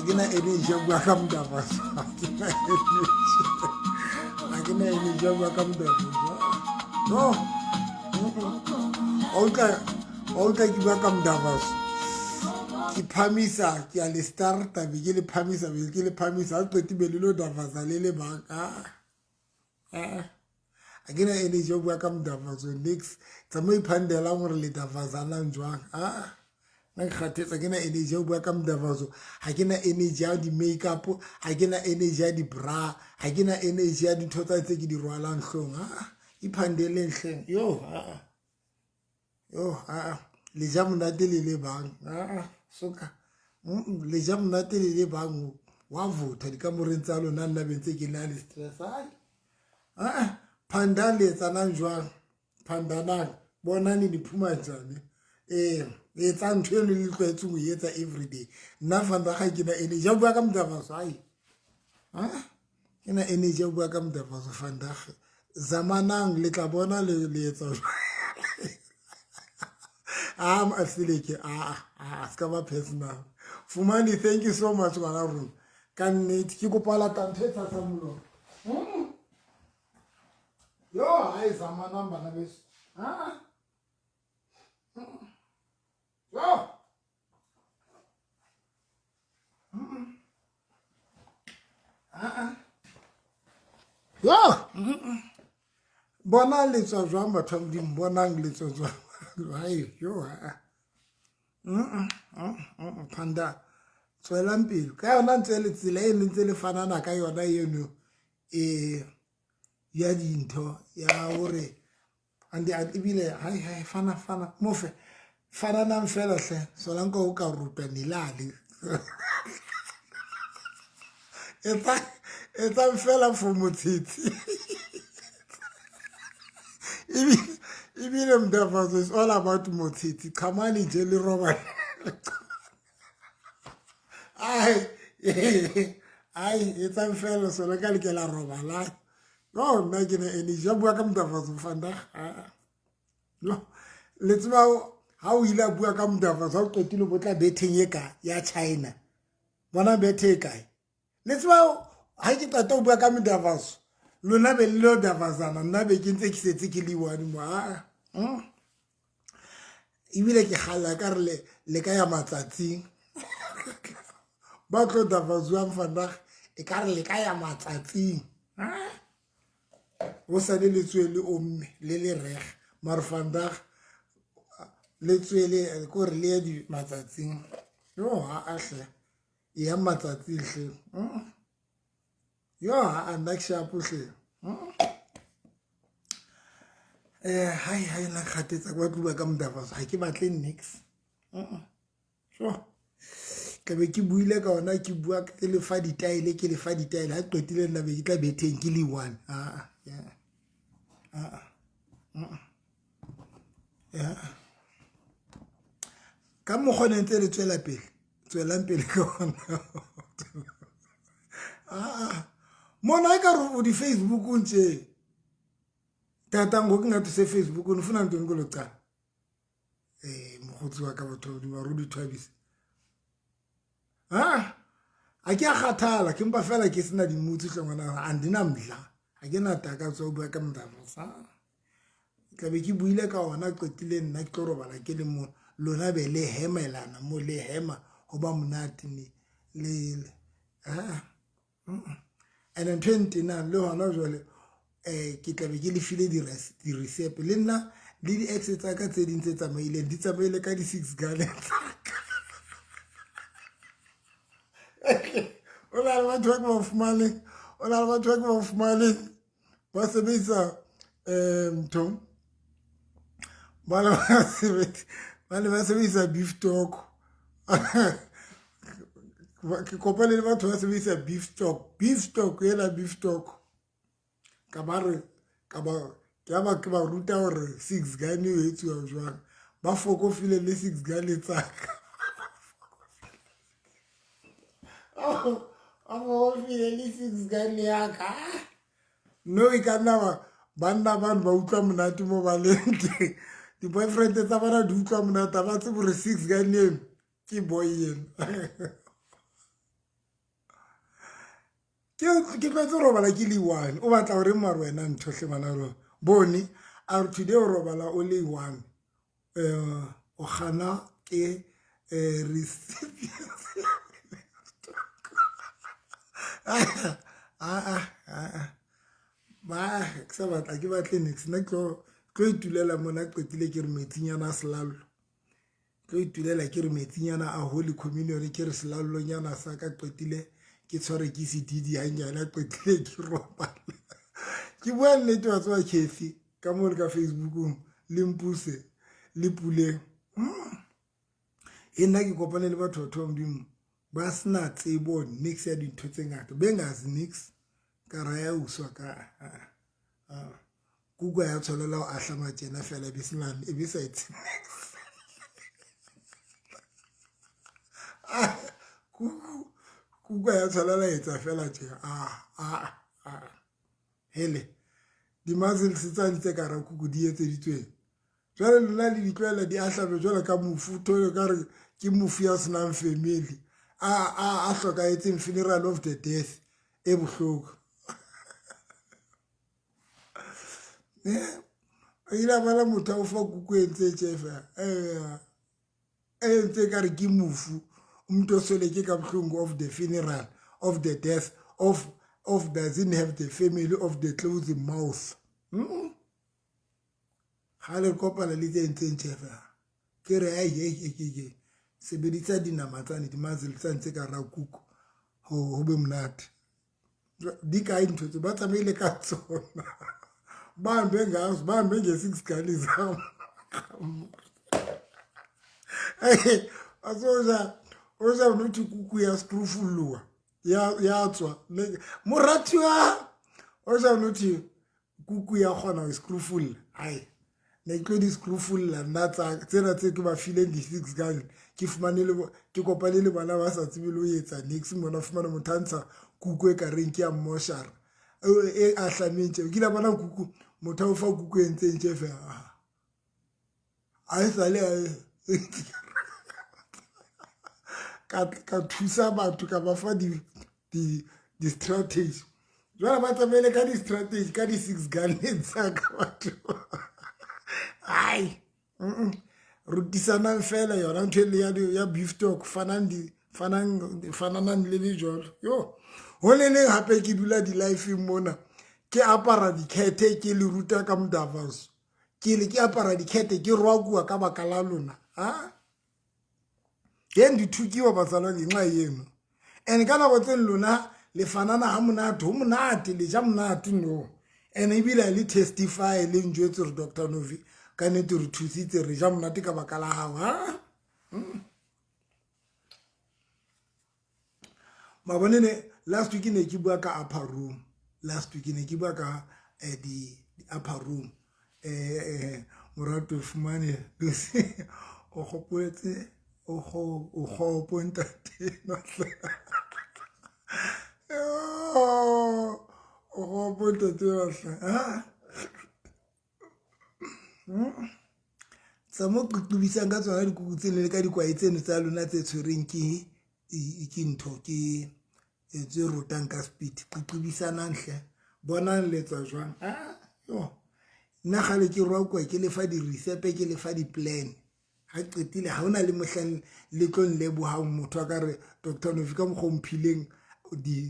ke na energy ya bua ka modafaso ga ke na energy ga ke na energy ya bua ka modafaso no wa utlwa wa utlwa ke bua ka modafaso ke phamisa ke a le starta be ke le phamisa be ke le phamisa ga qete be le lo dafasa le le bang a a ke na energy ya bua ka modafaso nix tsamao iphandelang gore le dafasanang jwang a nna ke kgathetsa ke na energy ya go bua ka modafaso ga ke na energy ya di-makeup ga ke na energy ya di-bra ga ke na energy ya dintho tsa tse ke di rwalang hlong a iphandeleng hleng yo aa yo aa le ja monate le le bang aa soka le ja monate le le bang wa votha dikamoreng tsa lona nna bentse ke na le stress ai aa phandang le etsanang jwang phandanang bonani le phuma njani ee etsa ntho eno le tlwaetseng go e etsa everyday nna fanda ga ke na energy ya bua ka modafaso ai ke na energy ya bua ka modafaso vandag zamanang le tla bona le le etsa a asileke a a se ka ba personal fumane thank you so much ngwana rona ka nnete ke kopa lata ntho e tshasa molomo yo hayi zamanang bana beso a yo yo bona le tswa jwang batho ba modimo bonang le tswa jwang hai yo a phanda tswelang pele ka yona ntse le tsela e ntse le fanana ka yona eno e ya dintho ya hore and ebile hai hai fana fana mofe fananang fela hle solanka o ka rutwa nilale etsa etsang fela for motshitsi ebile mdafazo is all about motshitsi qhamani nje le roba ai ai etsang fela sona ka le ke la robala no nna ke ne energy ya bua ka modafatso vandag no le tseba ha o ile a bua ka modafatso ha o qetile bo tla betheng e ka ya China bona bethe e kae le tseba ha ke qeta ho bua ka medafatso lona be le lo dafazana nna be ke ntse ke setse ke le one mo a ebile ke gala ka re le ka ya matsatsing ba tlo dafatsiwang vandag e ka re le ka ya matsatsing go sale le tswe le omme le le reg mare vandag le tswele kore le ye matsatsing yo ha a hle e ya matsatsing hle yo ha a nna ke shapo hle eh hai hai nna kgatetsa kwa tluba ka modafaso ga ke batle nix sure tlabe ke buile ka ona ke bua ke le fa ditaele ke le fa ditaele ha qetile nna be ke tla betheng ke le one aa aa ya ka mokgwa ne ntse le tswela pele tswelang pele ka ona aa mona e ka re o di-facebookong tse tata ngoku ngathi usefacebook ndifuna ntoni kwelo cala um mokgotsi wa ka batho ba rudi thabise a a ke a kgathala ke mpa fela ke sena dimutsu tle ngwana a ndina mdla ga ke na takatso o bua ka mdavosa tlabe ke buile ka ona qetile nna ke tlo robala ke le mo lona be le hemelana mo le hema go ba monate ne le and ntho e ntenang le gona jale um ke tlabe ke le file di-recipe le nna le di-ex tsa ka tse ding tse tsamaileng di tsamaile ka di-six gallon tsaka o na le batho ba ke ba fumaneng o na le batho ba ke ba fumaneng ba sebedisa um ntho ba ne ba sebedisa beef talk ke kopane le batho ba sebedisa beef stock beef stock ela beef stock ka ba re ka ba ke ba ke ba ruta gore six gun e etsiwa jwang ba fokofile le six gun tsaka ba fokofile le six gun yaka no e ka nna ba banna bano ba utlwa monate mo ba leng teng di-boyfriend tsa bona di utlwa monate ba tsebe gore six gun eno ke boy eno Ke tlwaetse ho robala ke le one. O batla hore mare wena ntho hle ngwana rona. Bone a re today o robala o le one. O kgana ke ba ke sa batla ke batle nix nna ke tlo itulela mona qetile ke re metsinyana a selallo tlo itulela ke re metsinyana a holy communion ke re selallonyana sa ka qetile ke tshware ke sedidi hanyane a qetile ke robala ke bua nnete wa tseba Kathy ka mo le ka Facebookong le mpuse le puleng e nna ke kopane le batho batho ba modimo ba sena tsebo nix ya dintho tse ngata bengazi nix ka raya uswa ka kuku ya tshwanela ho ahlama tjena fela e be sena e be sa etse kuku kuku ya tshwanela etsa fela tje a hele di-muscles tsane tse ka ra kuku di etseditsweng jwale lona le di tlwaela di ahlame jwale ka mofu thole ka re ke mofu ya senang family a hlokahetseng funeral of the death e bohloko o ile a bona motho a o fa kuku e ntse tjefa e ntse ka re ke mofu umuntu osweleke ka bohlungu of the funeral of the death of doesn't have the family of the closing mouth. Ga le kopana le tse ntseng tjefa ke re ai ai ai sebedisa dinama tsane di-muzzle tsane tse ka ra kuku ho be monate di kae ntho tse ba tsamaile ka tsona bahambe ngazo bahambe nge-six gani zam asoja nothi kuku ya screwfulluwa ya tswa moratiwa oja nothi kuku ya kgona ho screwfulla hai ne ke tlo di screwfulla nna tsena tse ke ba fileng di-six gani ke fumane le ke kopane le bona ba sa tsebe le ho etsa nix mona fumane motho a ntsha kuku e ka reng ke ya mmoshara e ahlameng tje ke la bona kuku motho a o fa kuku e ntseng tje fela a e sale ka thusa batho ka ba fa di-strategy jwale ba tsamaile ka di-strategy ka di-six gun tsa ka batho ai rutisanang fela yona ntho e le ya beef talk fanang fananang le le jalo yo ho le leng hape ke dula di-lifeng mona ke apara dikhethe ke le ruta ka modavaso ke le ke apara dikhethe ke roakua ka baka la lona a ke ndithukiwa batsalwa ngenxa yenu and ka nako tse lona le fanana ha monate ho monate le ja monate no and ebile le testify le njwetse re Dr Novi ka nnete re thusitse re ja monate ka baka la hao ha mabone ne last week ne ke bua ka upper room last week ne ke bua ka di upper room morato fumane o gopoletse o gopo ntate o gopo ntate ha tsa mo qeqebisang ka tsona dikuku tseno le ka dikwae tseno tsa lona tse tshwereng ke ntho ke tse rotang ka speed qeqebisanang hle bonang le tswa jwang yo nna gale ke roa ke lefa di-recipe ke lefa di-plan ha qetile ha hona le mohlang le tlo nlebohang motho a ka re Dr Novi ka mokgwa o mphileng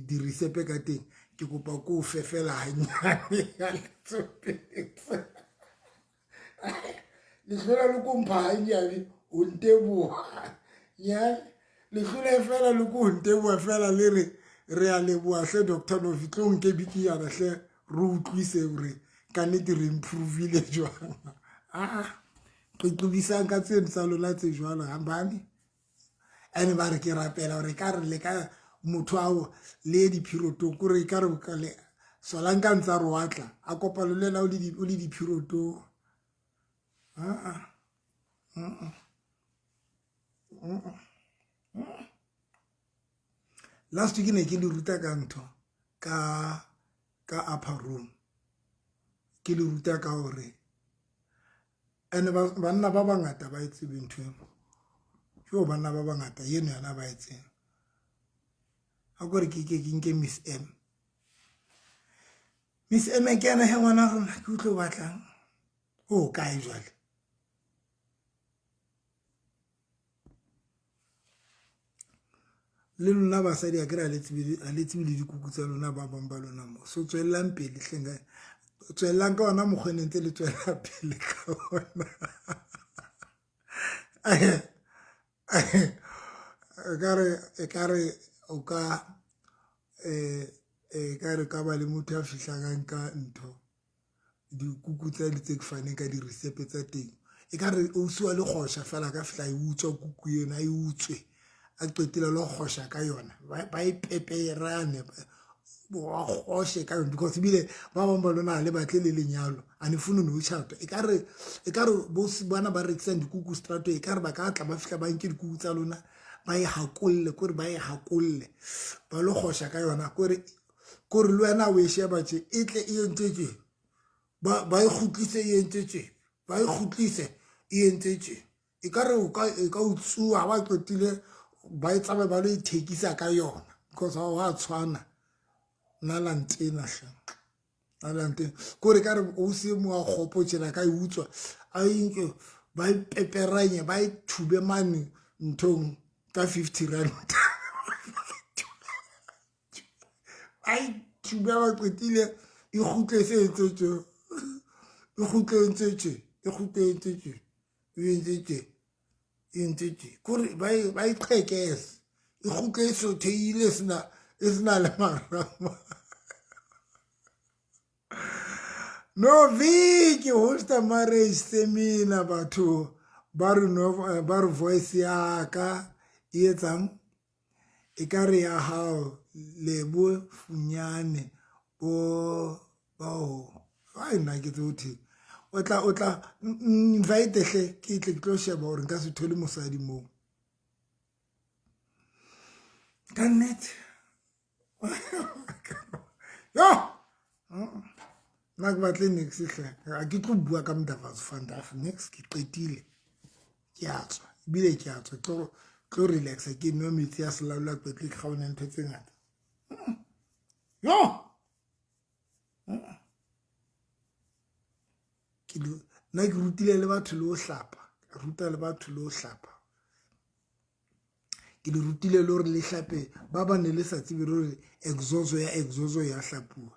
di-recipe ka teng ke kopa ko o fe fela hanyane ya letsopetse lehlola le ko mpha hanyane o nteboha nyane lehlola fela le ko nteboha fela le re re a leboha hle Dr Novi tlo nke bikinyana hle re utlwise hore ka nnete re improvile jwang a qeqebisang ka tseno tsa lona tse jwalo hambane ene ba re ke rapela hore ka re le ka motho ao le diphirotong kore ka re le solang ka ntsa re watla a kopano le yena o le diphirotong last week ne ke le ruta ka ntho ka upper room ke le ruta ka hore ene banna ba bangata ba e tsebe ntho eno jo banna ba bangata eno yona ba e tsebe a kore ke ke nke Miss M Miss Emekena he ngwana rona ke utlwe o batlang o kae jwale. Le lona basadi a kere a le tsebe le dikuku tsa lona ba bang ba lona mo. So tswellang pele hleng, tswellang ka ona mokgwa ne ntse le tswela pele ka ona. Ekare o ka ekare ka ba le motho a fihlang ka ntho dikuku tsa di tse ke faneng ka di-recipe tsa teng. Ekare o siwa le kgosha fela ka fihla e utswa kuku ena, e utswe a qetile le kgosha ka yona, ba e peperane ba kgoshe ka yona, because ebile ba bang ba lona ha le batle le lenyalo, a ne fune no tjhata. Ekare bo bana ba rekisang dikuku strateng, ekare ba ka tla ba fihla ba nke dikuku tsa lona ba e hakolle, kore ba e hakolle ba lo kgosha ka yona, kore le wena o e sheba tje e tle e entse tje, ba e kgutlise e entse tje, ba e kgutlise e entse tje. Ekare o ka e ka utsuwa ba qetile ba e tsamaye ba lo ithekisa ka yona, because ha wa tshwana nna la ntena hle, nna la ntena. Kore ka re o se mo a kgopo tjena ka e utswa, a inke ba e peperanye ba e thube mane nthong ka 50 rand, ba e thube ba qetile e kgutle se entse tje, e kgutle entse tje, e kgutle entse tje, e entse tje, e entse tje. Kore ba e qhekese, e kgutle e sothehile e sena le marama. No viki hosta marriage seminar batho ba re no ba re voice ya ka e etsang e ka re ya hao lebo funyane bo bao ai nna ke tse theng o tla invite hle ke tle ke tlo sheba hore nka se thole mosadi moo ka nnete. Yo nna ke batle nix hle, ha ke tlo bua ka Mdavazo vandag nix, ke qetile ke a tswa ebile ke a tswa tlo relaxa ke nwe metsi a selaola qetle ke kgaone ntho tse ngata. Yo nna ke rutile le batho le ho hlapa, ruta le batho le ho hlapa, ke le rutile le hore le hlape ba ba ne le sa tsebe hore exhaust ya exhaust ya hlapuwa,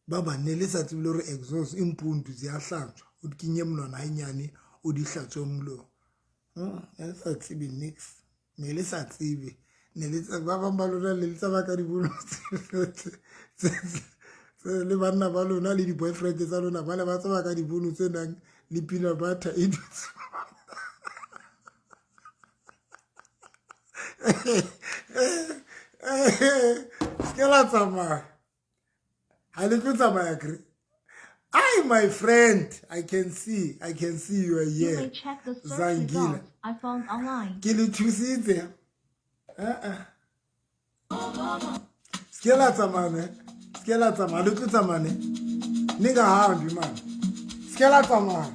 ba ba ne le sa tsebe hore exhaust e mpundu ya hlatswa, o di kenye monwana hanyane o di hlatswe molomo. Ne le sa tsebe nix, ne le sa tsebe, ne le ba bang ba lona le tsamaya ka dibono le banna ba lona le di-boyfriend tsa lona ba ne ba tsamaya ka dibono tse nang le peanut butter e dutse. Se la tsamaya, ha le tlo tsamaya kre. Ai my friend, I can see you are here. Zangila. I found online. Ke le thusitse. Se la tsamaya ne, se la tsamaya, le tlo tsamaya ne. Ningahambi man. Se la tsamaya.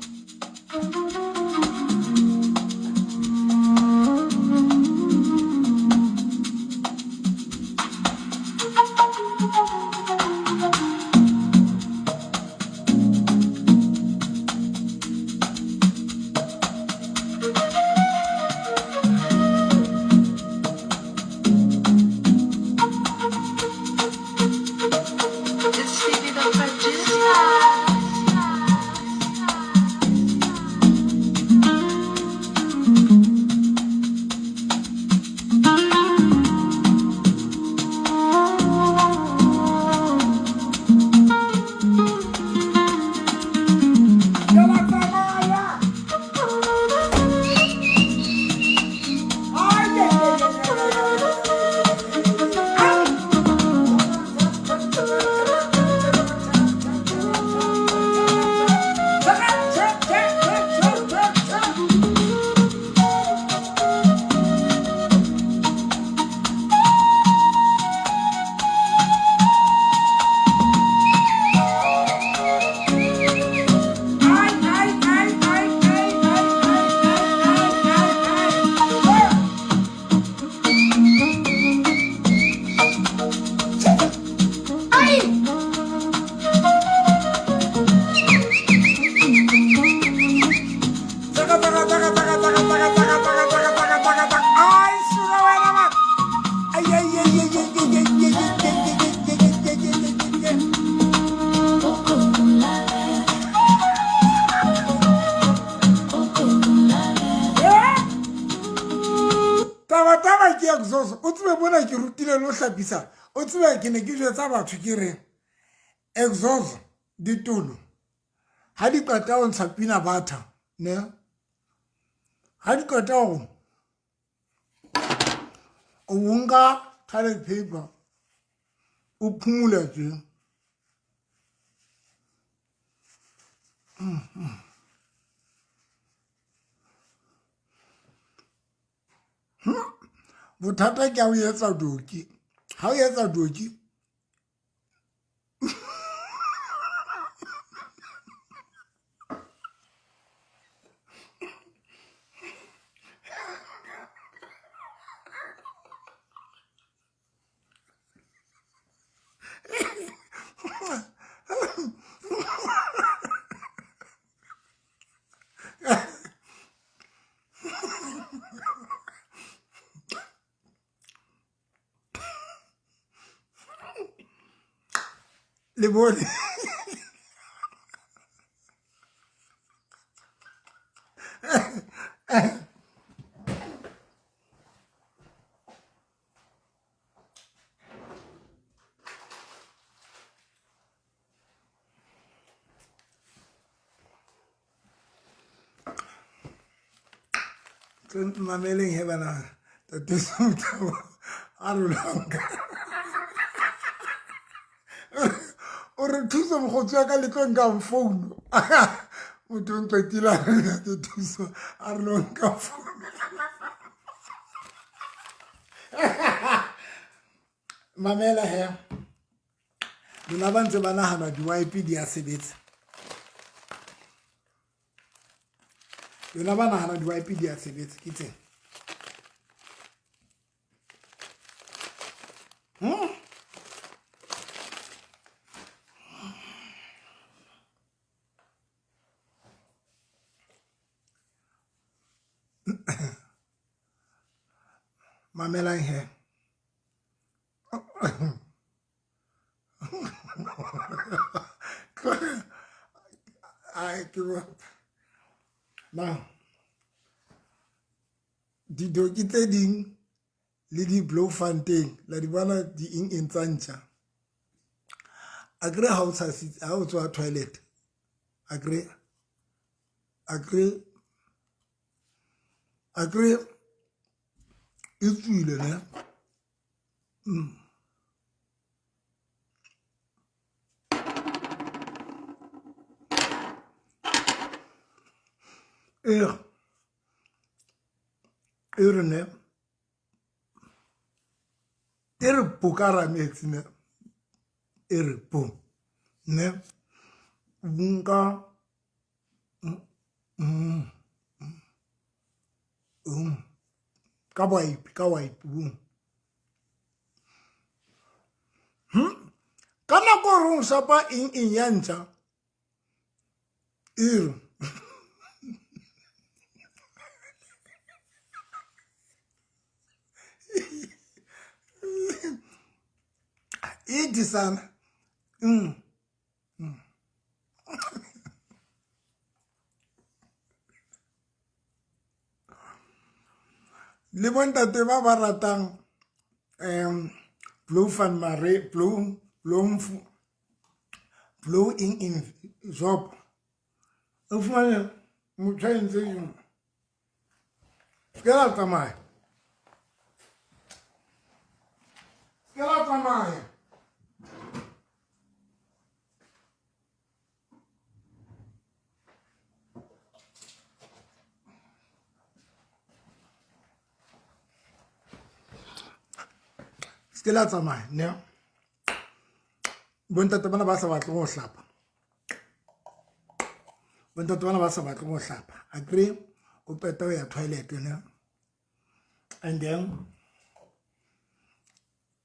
It's Stevie the producer. Taba taba ke ya kuzozo o tsebe bona ke rutile lo hlapisa o tsebe ke ne ke jwetsa batho ke re exhaust ditulo ha di qeta ho ntsha pina butter ne ha di qeta ho o nka toilet paper o phumula tje. Bothata ke ha o etsa doki ha o etsa doki. Le bone mameleng he bana tate Motabo a rolang o re thuso mokgotsi wa ka le tlo nkang founu motho o nqetile a re tate thuso a re lo nka founu. Mamela he lona ba ntse ba nahana di-wipe di a sebetsa lona ba nahana di-wipe di a sebetsa ke tsena. Mamelang he ai ke na didoki tse ding le di-blow fountain la di bona di eng eng tsa ntja akere ha o ha o tswa toilet akere akere akere e tswile ne. E re ne e re po ka hara metsi ne e re po ne nka ka wipe ka wipe boom. Ka nako e reng shapa eng eng ya ntja e re e disana. Le bontate ba ba ratang blue van mare blue blue blue eng eng job o fumane motho a entse eng se ke la tsamaya se ke la tsamaya. Se ke la tsamaya ne bontate bana ba sa batleng go hlapa bontate bana ba sa batleng go hlapa akere o qeta ho ya toilet ne and then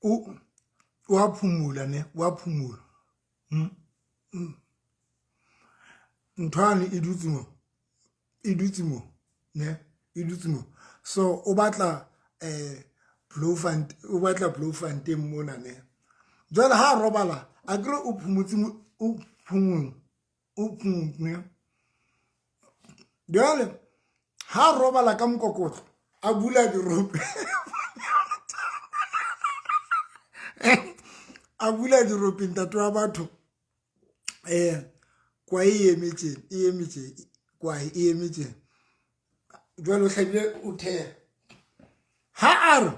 o wa phumula ne wa phumula. Ntho yane e dutse mo e dutse mo ne e dutse mo so o batla Bloemfontein, o batla Bloemfontein mona ne. Jwale ha a robala a kere o phomotse, o phomong, o phomong. Jwale ha a robala ka mokokotlo a bula dirope, a bula dirope ntate wa batho. Kwae e eme tje, e eme tje, kwae e eme tje. Jwale o hlabile o theha. Ha a re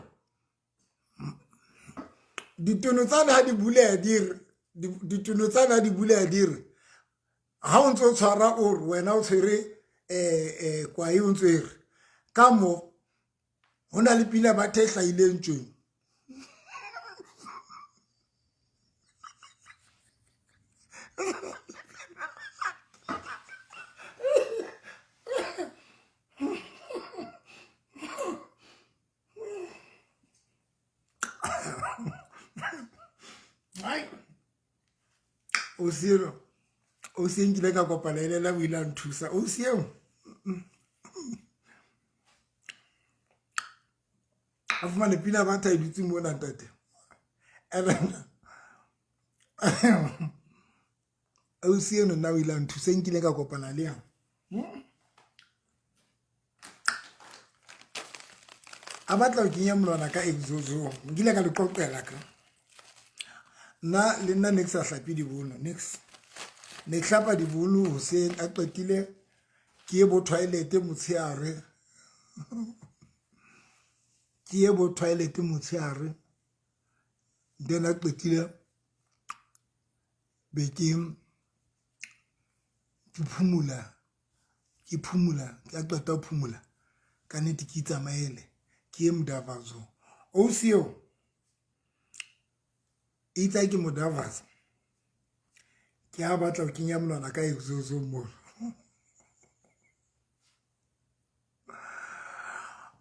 ditono tsane ha di buleha di re, ditono tsane ha di buleha di re, ha o ntso tshwara o re wena o tshwere kwae o ntso e re ka mo ho na le pina ba the hlahileng tjeng. Ai, o sero o se nkile ka kopana le ena, o ile a nthusa o seo a fumane pina ba tha e dutse mona ntate. And ausi eno nna o ile a nthusa, nkile ka kopana le yena a batla ho kenya monwana ka exozong, nkile ka le qoqela ka nna le nna ne ke sa hlape dibono, nix ne ke hlapa dibono hoseng, a qetile ke ye bo toilet motshehare, ke ye bo toilet motshehare, then a qetile be ke phumula, ke phumula, ke a qeta ho phumula ka nnete ke itsamaele ke ye modavazo. Ausi eo itse ke modavaza, ke a batla ho kenya monwana ka exozong mono.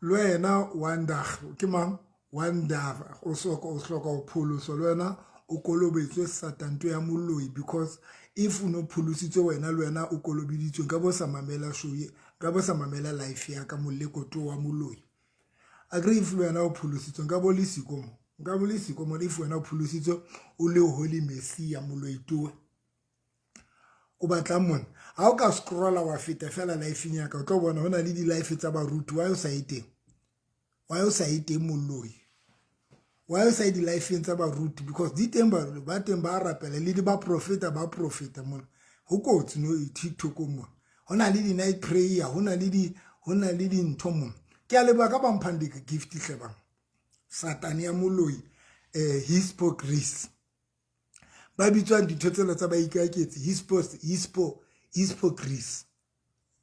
Le wena wonder ke mang, wonder o soka o hloka ho pholoswa le wena o kolobetswe satanto ya moloi, because if o no pholositswe wena le wena o kolobeditswe, nka bo sa mamela show ye, nka bo sa mamela life ya ka molekoto wa moloi. Akere if le wena o pholositswe nka bo le siko mo, nka bo le siko mo, if wena o pholositswe o le holy messia moloi towe o batlang mona. Ha o ka scrolla wa feta fela life-eng ya ka, o tlo bona ho na le di-life tsa baruti. Why o sa ye teng? Why o sa ye teng moloi? Why o sa ye di-lifeng tsa baruti? Because di teng, ba teng ba rapela le di ba profeta, ba profeta mona. Ho kotsi no TikTok mona, ho na le di-night prayer, ho na le di, ho na le dintho mona. Ke a leboha ka ba mphang di-gift hle bang satane ya moloi. Hispo Greece ba bitswang dintho tsena tsa baikaketsi, hispo, hispo, hispo Greece,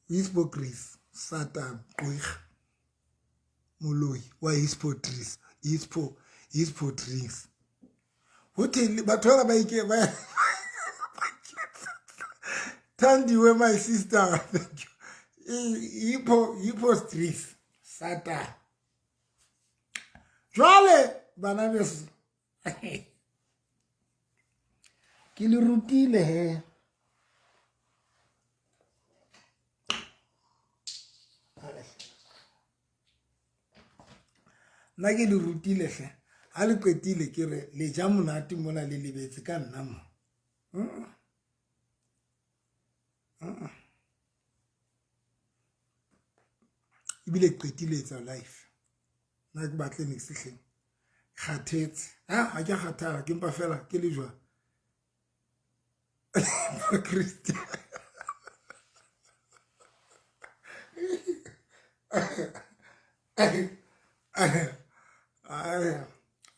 hispo Greece, satan qwega moloi wa hispo Greece, hispo, hispo drinks. Ho thwe batho bana ba ike ba Thandiwe, my sister, thank you. Hippo, hippo drinks, satan. Jwale bana beso ke le rutile he, nna ke le rutile hle. Ha le qetile ke re le ja monate mona, le lebetse ka nna mo. Ebile qetile etsa life, nna ke batle nix hleng, kgathetse. Ha ke kgathala, ke mpa fela ke le jwang Christian.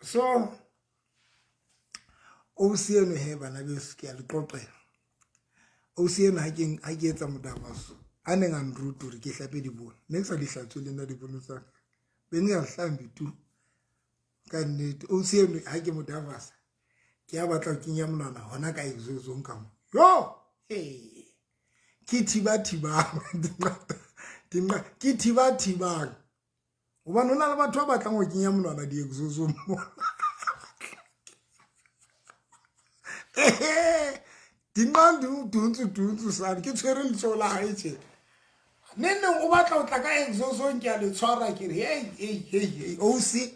So ausi eno he bana beso, ke a le qoqela ausi eno. Ha ke etsa modavaso a neng a nruta hore ke hlape dibono, ne ke sa di hlatswe le nna dibono tsa ka, be ne ka hlambi tu ka nnete. Ausi eno ha ke modavasa ke a batla ho kenya monwana hona ka exozong ka mo, yo ke thiba thibang, ke thiba thibang, hobane ho na le batho ba batlang ho kenya monwana di-exozong mo. Dinqang duntsu duntsu sane ke tshwere letsoho la hae tje, neng neng o batla ho tla ka exozong, ke a le tshwara ke re hey hey hey hey ausi.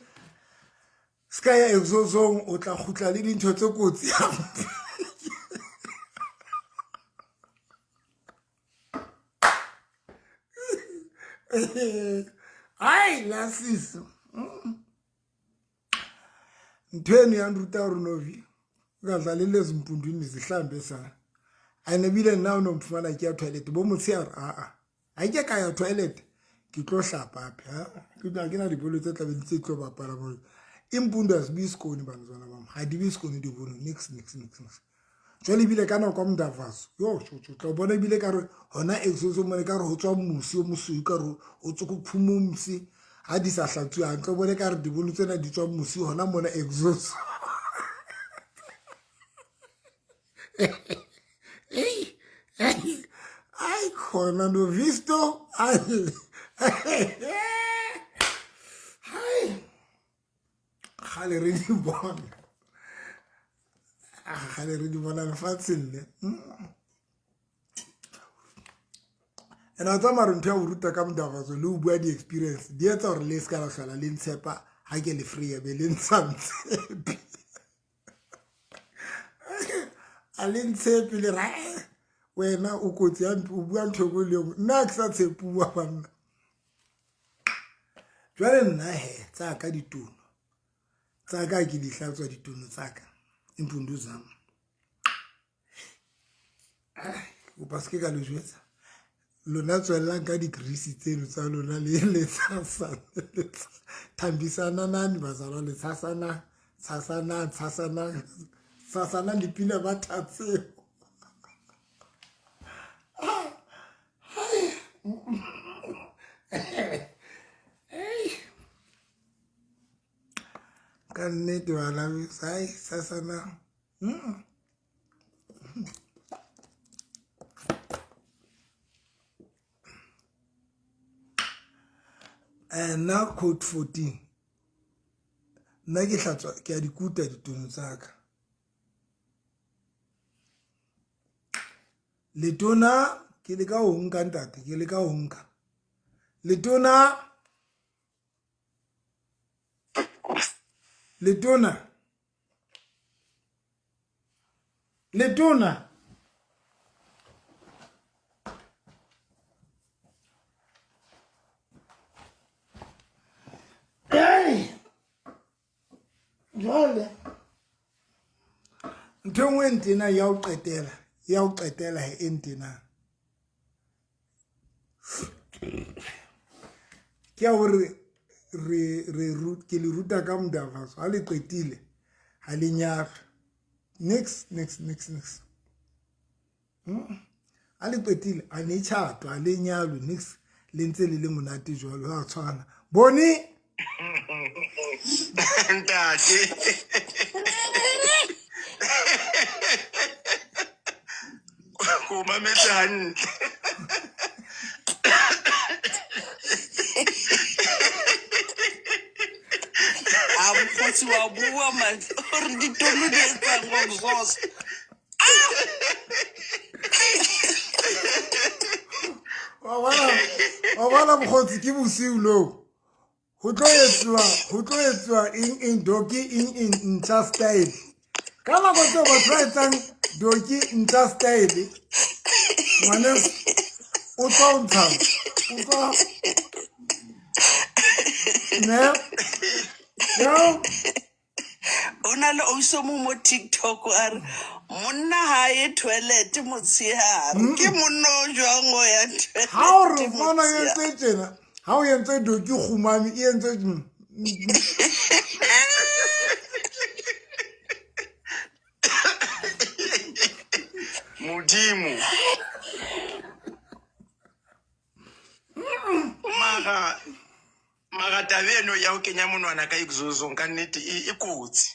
Se ka ya exosong o tla kgutla le dintho tse kotsi hampe. Ai lasis. Ntho eno ya nruta hore Novi o ka dlalele ezimpundwini zihlambe sana. Ene ebile nna o no mphumana ke ya toilet bo motshehare aa. Ha ke ka ya toilet ke tlo hlapa hape ha ke tla ke na dibolo tse tlabe di tse tlo bapala mo impundu ha se be sekone bana tsona ba ha di be sekone di bono nix nix nix nix jwale ebile ka nako ya modavaso yo tjo tla bona ebile ka re hona exoso mone ka re ho tswa mosi o mosweu ka re o tswa ko phumomsi ha di sa hlatsuwa hantle o bone ka re dibono tsena di tswa mosi hona mona exoso ai khona no visto ai gale re di bona gale re di bona lefatsheng le and a tsamaya re ntho ya go ruta ka modafatso le o bua di-experience di etsa gore le se ka la tlhola le ntshepa ga ke le free be le ntsha ntshepe a le ntshepe le ra wena o kotsi ya o bua ntho e le nngwe nna ke sa tshepuwa banna jwale nna he tsa ka ditono tsa ka ke di hlatswa ditono tsa ka impundu zam kopa se ke ka le jwetsa lona tswelelang ka digrisi tseno tsa lona le le tshasana thambisananani bazalwa le tshasana tshasanang tshasanang tshasanang dipina ba thatseo ka nnete bana sai sasanang Nna code 14 nna ke hlatswa ke a di kuta ditono tsa ka letona ke leka ho nka ntate ke leka ho nka letona letona letona jwale ntho e nngwe e ntena ya ho qetela ya ho qetela e ntenang ke ya gore re ke le ruta ka modavaso ha le qetile ha le nyalwe nix nix nix nix ha le qetile a ne tjhato ha le nyalwe nix le ntse le le monate jwalo ha tshwana bone ntate o mametse hantle a mokgotsi wa bua man gore ditono di etsang go exhaust wa bona mokgotsi ke bosiu loo go tlo etsuwa go tlo etsuwa eng eng doki eng eng ntšha style ka nako tseo batho ba etsang doki ntšha style ngwaneso o tlo ntsha o tlo ne yo o na le ausi o mongwe mo tiktok a re monna ga ye toilet motshehare ke monna o jwang o ya ga o re toilet fana e motshehare entse tjena ga o entse doki kgumame e entse modimo mara mara taba eno ya go kenya monwana ka exosong ka nnete e e kotsi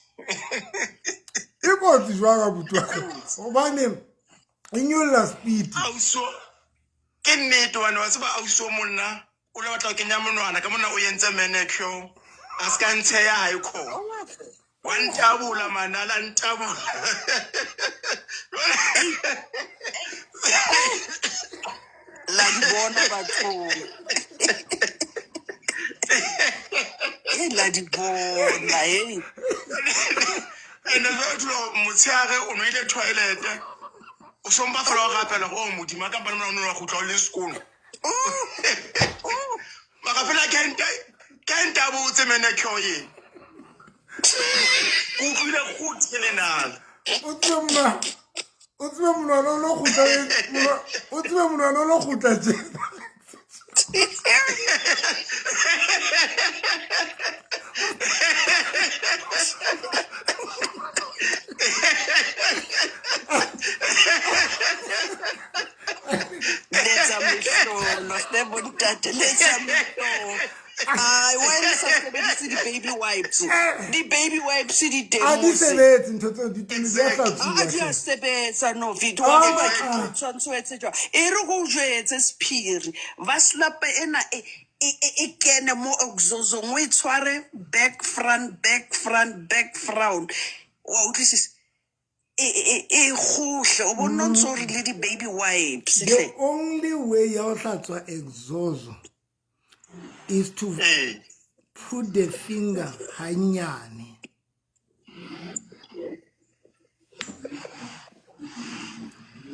e kotsi jwang abuti wa ka gobane e nyolla speed auso ke nnete wane wa tseba ausi o monna o le batla go kenya monwana ka monna o entse manicure a se ka ntsheya ga e khona wa ntabola manala ntabola la di bona bathong e la di bona e And jwale thola motshehare o no ile toilet, o sompa fela o rapela gore o modimo a kampane mona o ne wa kgutla o le sekolo. Mara fela ke nta botse manicure ye. Ke utlwile kguthe lenala. O tsebe monwana, o tsebe monwana o lo kgutla, o tsebe monwana o lo kgutla tjena. Letsa mehlolo hle bontate, letsa mehlolo. Ai, why le sa sebedise di-baby wipes? Di-baby wipes di teng A di mose. sebetse ntho tseo, ditone di a A hlatsuwa di a hle. sebetsa no Vito, wa Ah, tseba ke ah. tlo tshwantsho etse jwang. E re go jwetse sephiri, vaslap ena e kene mo exozong, o e tshware back front, back front, back front. Wa utlwisisa? E gohle, o bo nno ntso re le di-baby wipes The hle. only way ya ho hlatswa exozo is to put the finger hanyane.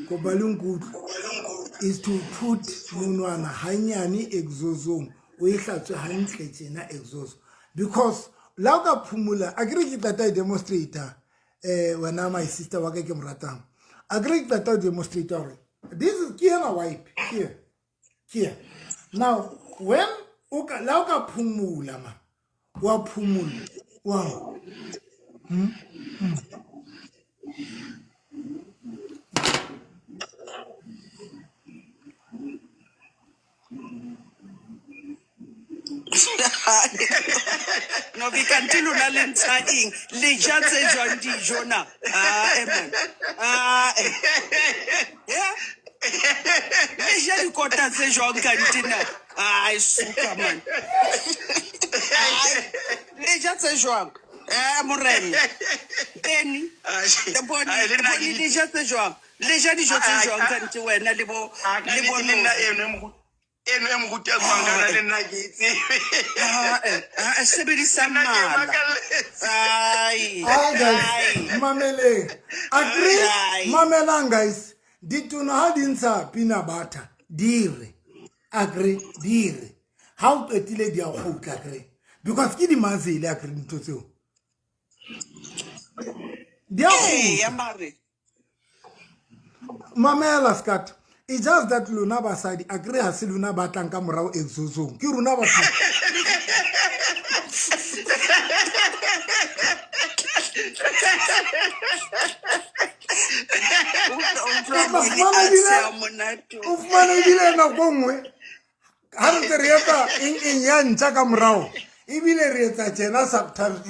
Kopa le nkutlwe. Is to put monwana hanyane exozong, o e hlatswe hantle tjena exozo. Because la o ka phumula, akere ke qeta e demonstrate-a, wena my sister wa ka ke mo ratang. Akere ke qeta ho demonstrate hore this is ke ena wipe here. Here. Now when o ka la o ka phumula ma, wa phumula. Wow. No, vi kante lona le ntsha eng? Le ja tse jwang dijo na? Ah, man. Ah, eh. Yeah. Le ja dikota tse jwang kante na? Ai, suka man. Ai, le ja tse jwang? Morena. Benny. Le bone, Ai, le le nna bone ke le ja tse jwang? Le ja dijo tse Ai, jwang ai, kante wena le bo, a ka le bo nnete le nna Novi? eno e mo eno e mo ruta jwang kana le nna ke e tsebe. Ah, eh, ah, eh, sebedisa Nna ke mala. makalletse. Ai, Ai guys, ai. mameleng. Agree, Ai. mamelang guys. Ditona ha di ntsha peanut butter, di re. Agree, di re. Ha o qetile di a kgutla, agree. Because ke di-muzzle, agree, ntho tseo. Di a Ee, ya kgutla. mare. Mamela skat. It's just that lona basadi, agree ha se lona ba tlang ka morao exozong. Ke rona batho. O utlwa O tla bone fumana a ebile tsheha monate. o fumana ebile nako nngwe ha re ntse re etsa eng eng ya ntja ka morao, ebile re etsa tjena sometimes.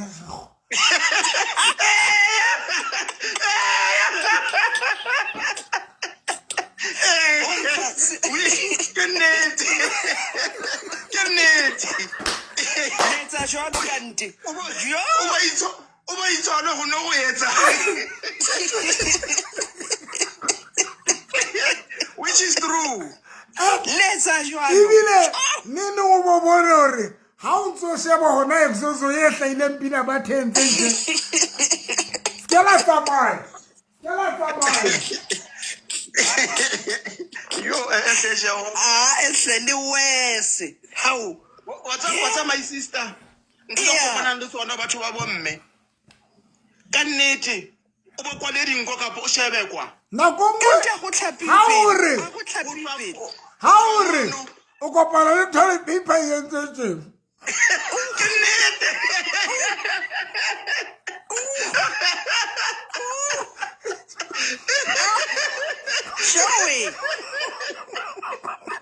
Ke nnete. Ke nnete. Le etsa jwalo kante? O ba Jo! o ba itshwa- o ba itshware ho no ho etsa. Which is true. Le etsa jwalo. Ebile nene o bo bone hore ha o ntso sheba hona exozo e hlahileng peanut butter e ntseng tje. Ke la tsamaya. Ke la tsamaya. Yo, eh, eh, Ah, e hle le wese. Hao. What's up, my sister? Ntho tse Yeah. kopanang le tsona batho ba bomme. Ka nnete, o bo kwale dinko kapa o shebe kwa. Nako nngwe Kante ha go tlhapiwe ha o pele. re Ha go tlhapiwe pele. ha o re o kopana le toilet paper e entse tje. Ke nnete. Joey.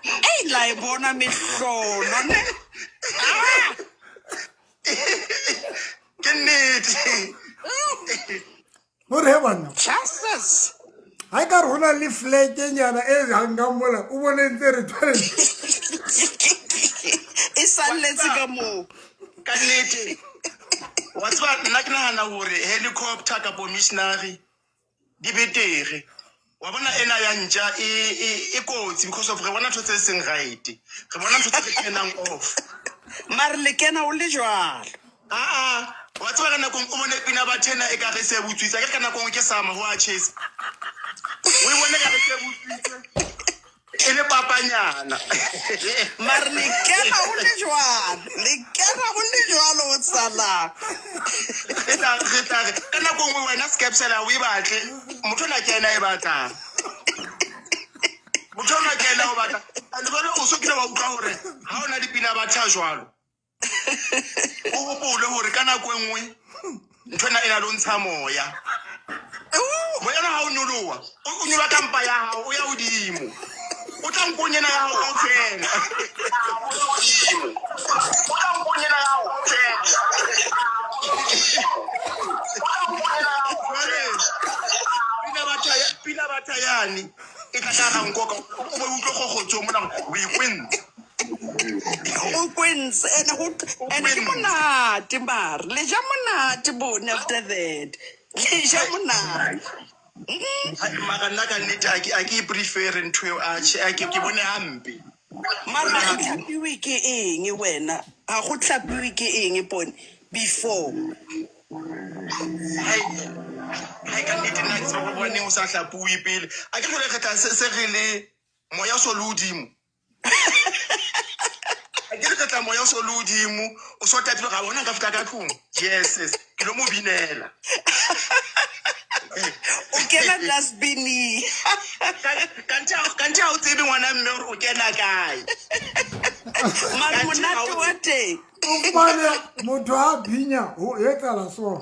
Ei, la e bona mehlolo ne. Ah! Ke nnete. Hore he banna. Jesus. Ha e ka re ho na le flag-nyana e hangang mola, o bone ntse re toilet. E salletse ka moo. Ka nnete. Wa tseba nna ke nahana hore helicopter kapo missionary di betere. Wa bona ena ya ntja e kotsi because of re bona ntho tse seng right. Re bona ntho tse re turn-ang off. Mare le kena o le jwalo. Ah, ah, Wa tseba ka nakong o bone pina ba thena e ka re se butswitse. Akere ka nakong ke sama ho a chesa. O e bone ka re se butswitse. E le papanyana. Mare le kena ho le jwalo. Le kena ho le jwalo o tsalang. Re tla re tla re ka nako nngwe wena skepsela o e batle. Motho ona ke yena e batlang. Motho ona ke yena o batla. And jwale o so kile wa utlwa hore ha ona dipina ba tha jwalo. O hopole hore ka nako e nngwe ntho ena e na le ho ntsha moya. Moya ona ha o nyoloha, o nyoloha ka mpa ya hao, o ya hodimo. O tla nkong ena ya hao kaofela. O tla nkong ena ya hao kaofela. Jwale pina batha yane e tla ka ga nko ka o bo utlwe kgokgotso mona o ikwentse. O kwentse ene go ene ke monate mare le ja monate bone after that le ja monate. Mara nna ka nnete a ke e prefere ntho eo atjhe a ke bone hampe. Mara ga go tlhapiwe ke eng wena ga go tlhapiwe ke eng pone before? Hai ka nnete nna ke tseba gore hobaneng o sa hlapuwe pele. A ke jwale re tla se re le moya o so le hodimo. A ke re tla moya o so le hodimo o so tatile ga bona nka fihla ka tlung. Yes, ke lo mo binela. O kena dustbining. Kanthe ha o tsebe ngwana mme hore o kena kae. Mara monate wa teng. O fumane motho ha phinya ho etsahala so.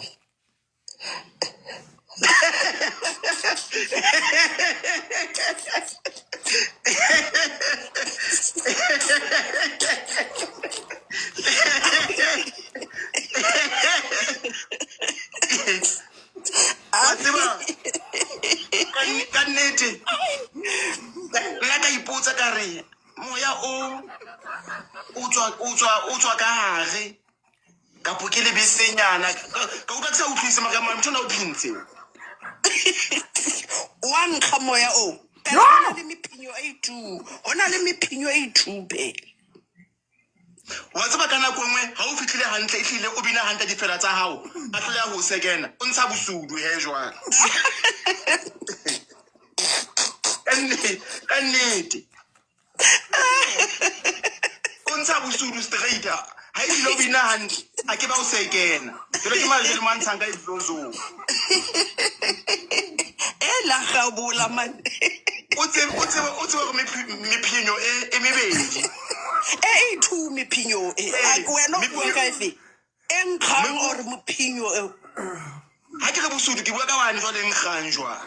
Wa tseba ka nnete nna ka ipotsa ka re moya o o tswa ka hare kapo ke lebesenyana ka utlwa ke sa utlwise mara motho ona o phintse. Wa nkga moya o. Phela ho na le mephinyo e two. Ho na le mephinyo e two phela. Wa tseba ka nako nngwe ha o fihlile hantle ehlile o bina hantle difela tsa hao a hloleha ho sekena o ntsha bosudu he jwale. Ka nnete. O ntsha bosudu straight ha ebile o bina hantle a ke ba o sekena. Jwale ke majele mo a ntshang ka explosive. E la gabola man. O tsebe o tsebe o tsebe gore mephenyo e mebedi. E e two mephenyo e. A ke wena o bua ka efe? E nkgang or mophenyo eo? Ha ke re bosudu ke bua ka wane jwale nkgang jwang.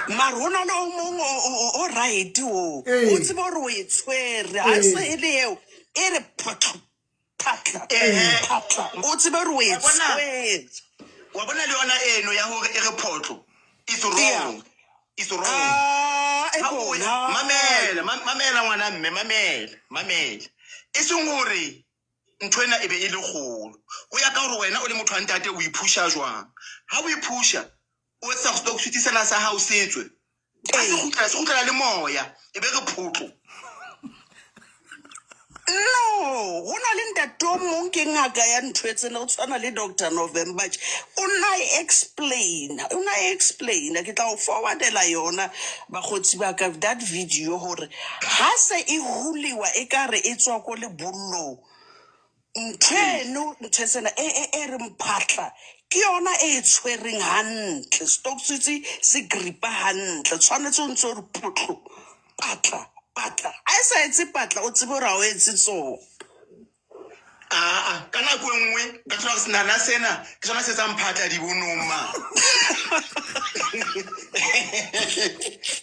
Mara ho na le o mong o right o. O tsebe gore o e tshwere. Ha se e le eo e re phatla phatla phatla. O tsebe gore o e tshwere. Wa bona le yona eno ya hore e re photlo it's wrong. It's wrong. Ah, e bona. Mamela, mamela ngwana mme, mamela, mamela. E seng hore ntho ena e be e le kgolo. Ho ya ka hore wena o le motho wa ntate o iphusha jwang. Ha o iphusha, o etsa hore stock sena sa hao se tswe. Ha se kgutlela, se kgutlela le moya, e be re photlo. No, ho na le ntate o mong ke ngaka ya ntho e tsena o tshwana le Doctor November tje. O nna e explain, o nna e explain. Ke tla o forwardela yona bakgotsi ba ka that video hore ha se e huliwa e ka re e tswa ko lebollong. Ntho eno ntho tsena e e e reng phatla ke yona e e tshwereng hantle. Stoksitsi se gripa hantle. Tshwanetse o ntse o re photlo patla patla. Ha e sa etse patla o tsebe hore ha o etse tsona. Aa, ka nako e nngwe ka thola gore senana sena ke sona se etsang phatla dibonong ma.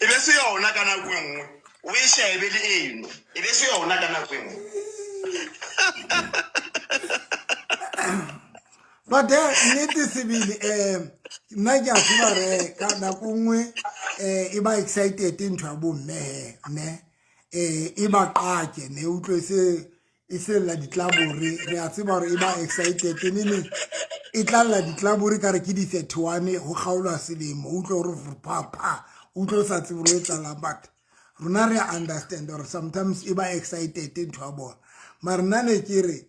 E be se yona ka nako e nngwe. O e shebe le eno. E be se yona ka nako e nngwe. But nnete sebele nna ke a tseba re ka nako nngwe e ba excited ntho ya bomme he ne e ba qake ne utlwe se e se lla ditlabore re a tseba gore e ba excited ne ne e tla lla ditlabore ka re ke di 31 ho kgaolwa selemo utlwe gore pha pha utlwe o sa tsebe gore e tlalang but rona re understand gore sometimes e ba excited ntho ya bona mara nna ne ke re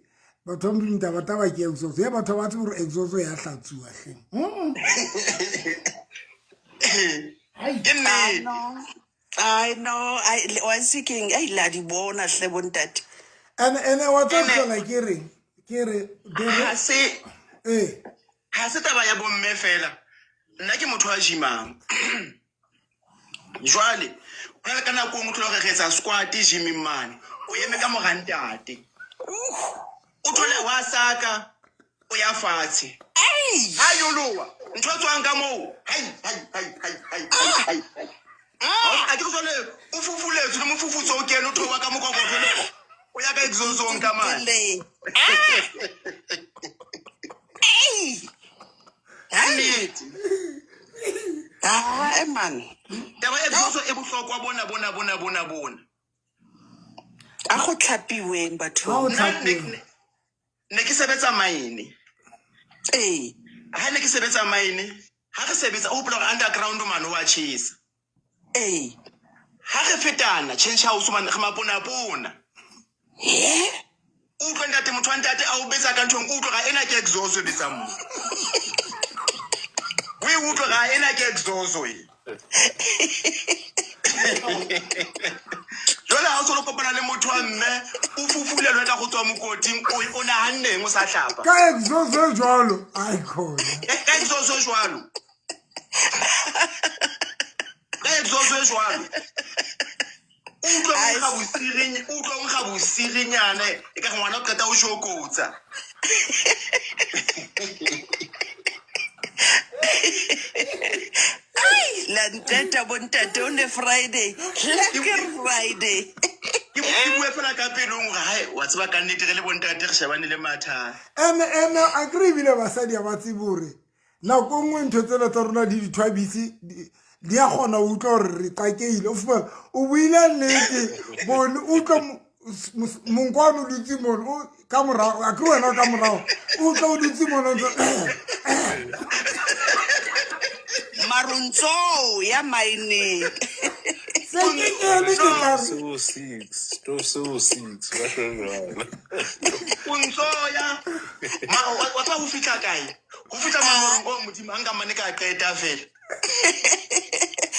Batho ba Modimo, taba taba ke exhaust ya batho ba tsebe gore exhaust ya hlatsuwa hleng. Ke nnete. I know. I wa se keng ai la di bona hle bontate. And wa tsa hlola ke reng? Ke re Ha se eh ha se taba ya bomme fela. Nna ke motho wa gymang. Jwale ho na le ka nako e nngwe o thola hore re etsa squat gyming mane. O eme ka mora ntate. O thole wa saka o ya fatshe. Ha nyoloha ntho e tswang ka moo. Hai hai hai hai hai hai hai. A ke jwale o fufuletswe le mofufutso o kene o theoha ka mokokotlo le o ya ka exhaust-ong ka mane. Nnete. Ah, man. Taba ya exhaust e bohlokwa bona bona bona bona bona. A go tlhapiweng batho. Ha o Nna tlhapiweng. ne ke sebetsa mine. Ee. Ha ne ke sebetsa mine, ha re sebetsa o hopola hore underground mane wa tjhesa. Ee. Ha re fetana change house mane re maponapona. He? O utlwe ntate motho wa ntate a o betsa ka nthong, o utlwe ga ena ke exhaust e betsang mo. O e utlwe ga ena ke exhaust e. Jwale ha o so lo kopana le motho wa mme o fufulelwe ka go tswa mokoting o nahanneng o sa hlapa. Ka exhaust e jwalo ai khona. Ka exhaust e jwalo. Ka exhaust e jwalo. O utlwa o nkga bosiring, o utlwa o nkga bosirinyana e ka re ngwana o qeta o shokotsa. Ai, la nteta bontate o ne Friday. Lekker Friday. Ke bue fela ka pelong gore hai wa tseba ka nnete re le bontate re shebane le mathata. Ene a kry ebile basadi ha ba tsebe hore nako nngwe ntho tsena tsa rona di dithwabisi di a kgona ho utlwa hore re qakeile. O fumana o buile nnete bone utlwa monkwane o dutse mono o ka morago a kry wena ka morago o utlwa o dutse mono ntse Maruntso ya mining. Se ke kene ke tla re Seo six, to seo six, ba tjho jwalo. O ntso ya mara wa tseba ho fihla kae? Ho fihla mangolong o Modimo a nka mane ka qeta fela.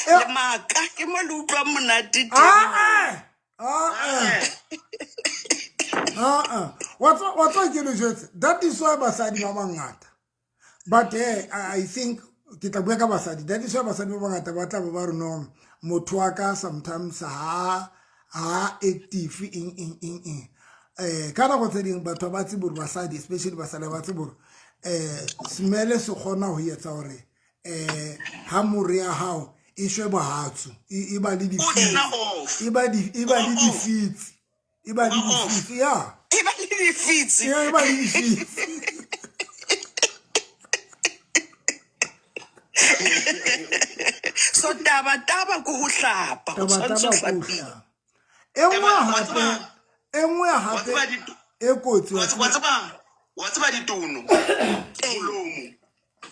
Le maka ke mo le utlwang monate teng. Ah, ah, ah, ah. Wa tseba ke le jwetse, that is why basadi ba bangata. But I think ke tla bua ka basadi. That is why basadi ba bangata ba tla ba ba re no motho wa ka sometimes ha active eng eng eng eng. Ka nako tse ding batho ba tsebe hore basadi especially basadi ba tsebe hore smell se kgona ho etsa hore ha more ya hao e shwe bohatsu e ba le di e ba di e ba le difitsi e ba le difitsi ya e ba le difitsi e ba le difitsi. So taba taba ko ho hlapa o Taba tshwanetse taba ho ko ho hlapile. hlapa. E nngwe hape e nngwe hape e kotsi wa tseba. Wa tseba ditono molomo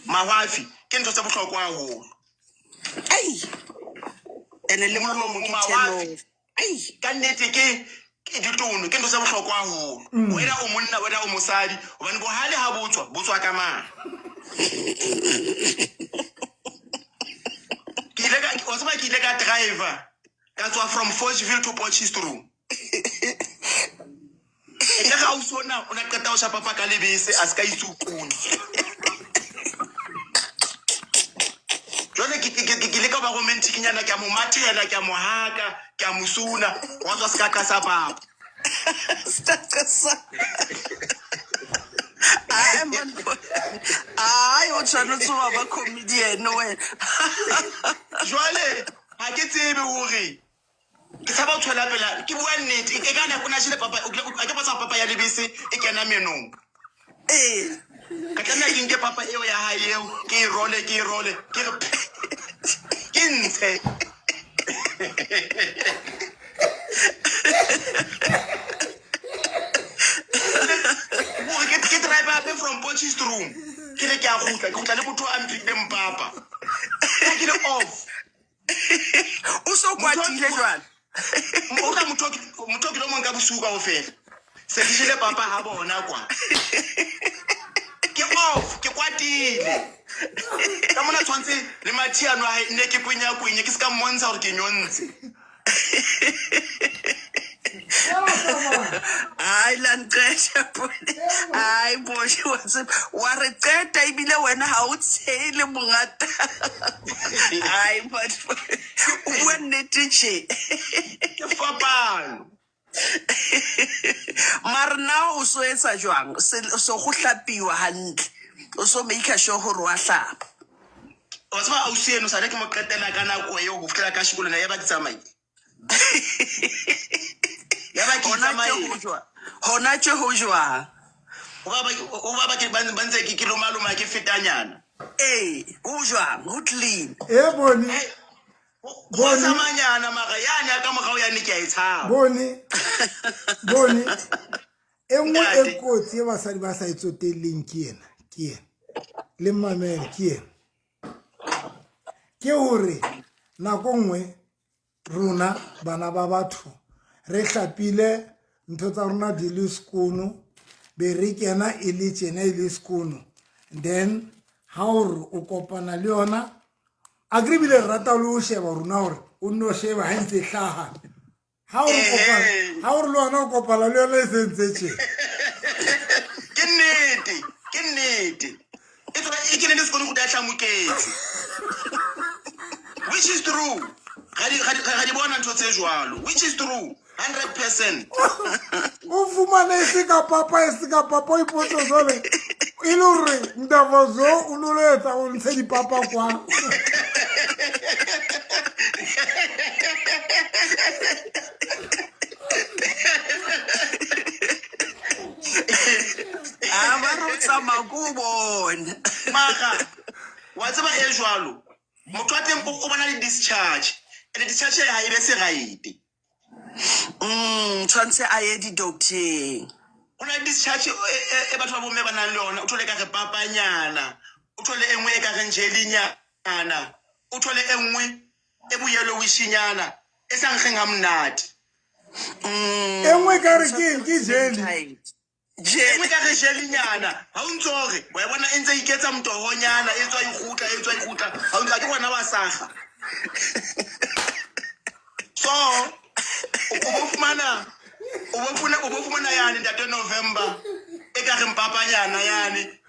mahwafi ke ntho tse bohlokwa haholo. Ai. Ene le molomo ke Mahwafi. turn off. Ai. Ka nnete ke ditono ke ntho tse bohlokwa haholo. Wena o monna wena o mosadi hobane bohale ha botswa botswa ka mang. Ke ile ka wa tseba ke ile ka driver ka tswa from Fochville to Potchefstroom. E tla ga ausi ona o na qeta ho shapa papa ka lebese a se ka itsukuna. Jwale ke leka ho ba romantic nyana ke a mo mathela ke a mo haka ke a mo suna wa tswa se ka sa papa. Seka sa. Ai man. Ai o tshwanetse wa ba comedian wena. Jwale ha ke tsebe hore ke tshaba ho tswela pela ke bua nnete e ka nako na jele papa a ke botsa papa ya lebese e kena menong. Eh. Ka tlameha ke nke papa eo ya hae eo ke e role ke e role ke re ke ntshe. Hore ke drive hape from Potchefstroom ke re ke a kgutla ke kgutla le motho a mphileng papa. Ka ke le off. O so kwatile jwale. O tla motho motho ke lo monka bosiu kaofela. Se ke jele papa ha bona kwa. Ke off, ke kwatile. Ka mona tshwantse le mathiano a hae nne ke kwenya kwenye ke se ka mmontsha hore ke nyontse. Hayi la nqeta bone hayi bone wa tseba wa re qeta ebile wena ha o tshele mongata hayi batho o bua nnete tje Ke fapano. Mare na o so etsa jwang so go hlapiwa hantle o so make sure gore wa hlapa. Wa tseba ausi eno sale ke mo qetela ka nako eo ho fihlela ka sheko lena ya ba ke tsamaile. Ya ba ke Hona tje tsamaile. ho jwang? Hona tje ho jwang? Ho ba ke ba ntse ke loma loma ke fetanyana. Ee, ho jwang? Ho clean. E bone. Bone. Tsamanyana mara yane ya ka morao yane ke a e tshaba. Bone. Bone. E nngwe e kotsi e basadi ba sa e tsotelleng ke ena, ke ena. Le mamele ke ena. Ke hore nako nngwe rona bana ba batho re hlapile ntho tsa rona di le sekono be re kena e le tjena e le sekono then ha o re o kopana le yona a kere bile re rata le o sheba rona gore o nne o sheba ha ntse e hlaha ha o re kopana ha o re le wena o kopana le yona e sentse tje ke nnete ke nnete e tswa e ke ne le sekolo go tla moketse, which is true. Ga di bona ntho tse jwalo, which is true 100%. O fumane e se ka papa, e se ka papa, o ipotse jwale e le gore ntavazo o no lo etsa o ntshe dipapa kwa. A ba re o tsamaya ko o bona. Mara wa tseba e jwalo motho wa teng o bona le discharge and discharge ya hae e be se right. Tshwanetse a ye di-docteng. Go na le discharge e batho ba bomme ba nang le yona, o thole e ka re papanyana, o thole e nngwe e ka reng jellynyana, o thole e nngwe e boyellowishinyana e sa nkgeng ha monate. E nngwe e ka re ke eng? Ke jelly. E nngwe ka re jellynyana ha o ntso re wa e bona e ntse e iketsa motohonyana, e tswa e kgutla, e tswa e kgutla, ha o ntse ke gona wa saga. So o bo fumana o bo fumana yane ntate November e ka reng papanyana yane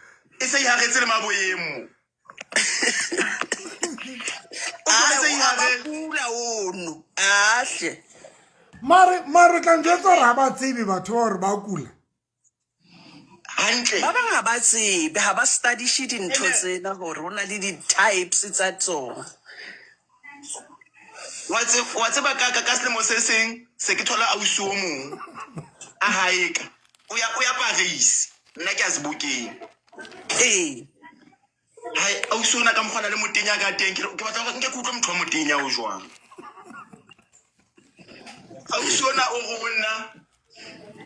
e se iharetse le maboyeng mo. O thole se a ba iharetse. Pula ono ahle. Mare tla njwetsa gore ga ba tsebe batho ba gore ba kula. Hantle. Ba bang ga ba tsebe, ga ba studishe dintho tsena gore go na le di-types tsa tsona. Wa tseba ka selemo se seng se ke thola ausi o mong a haeka o ya Paris, nna ke a sebokeng. Hai, ausi ona ka mokgwana le motenya ka teng, ke batla hore nke ke utlwe motho wa motenya o jwang. Ausi ona o re ho nna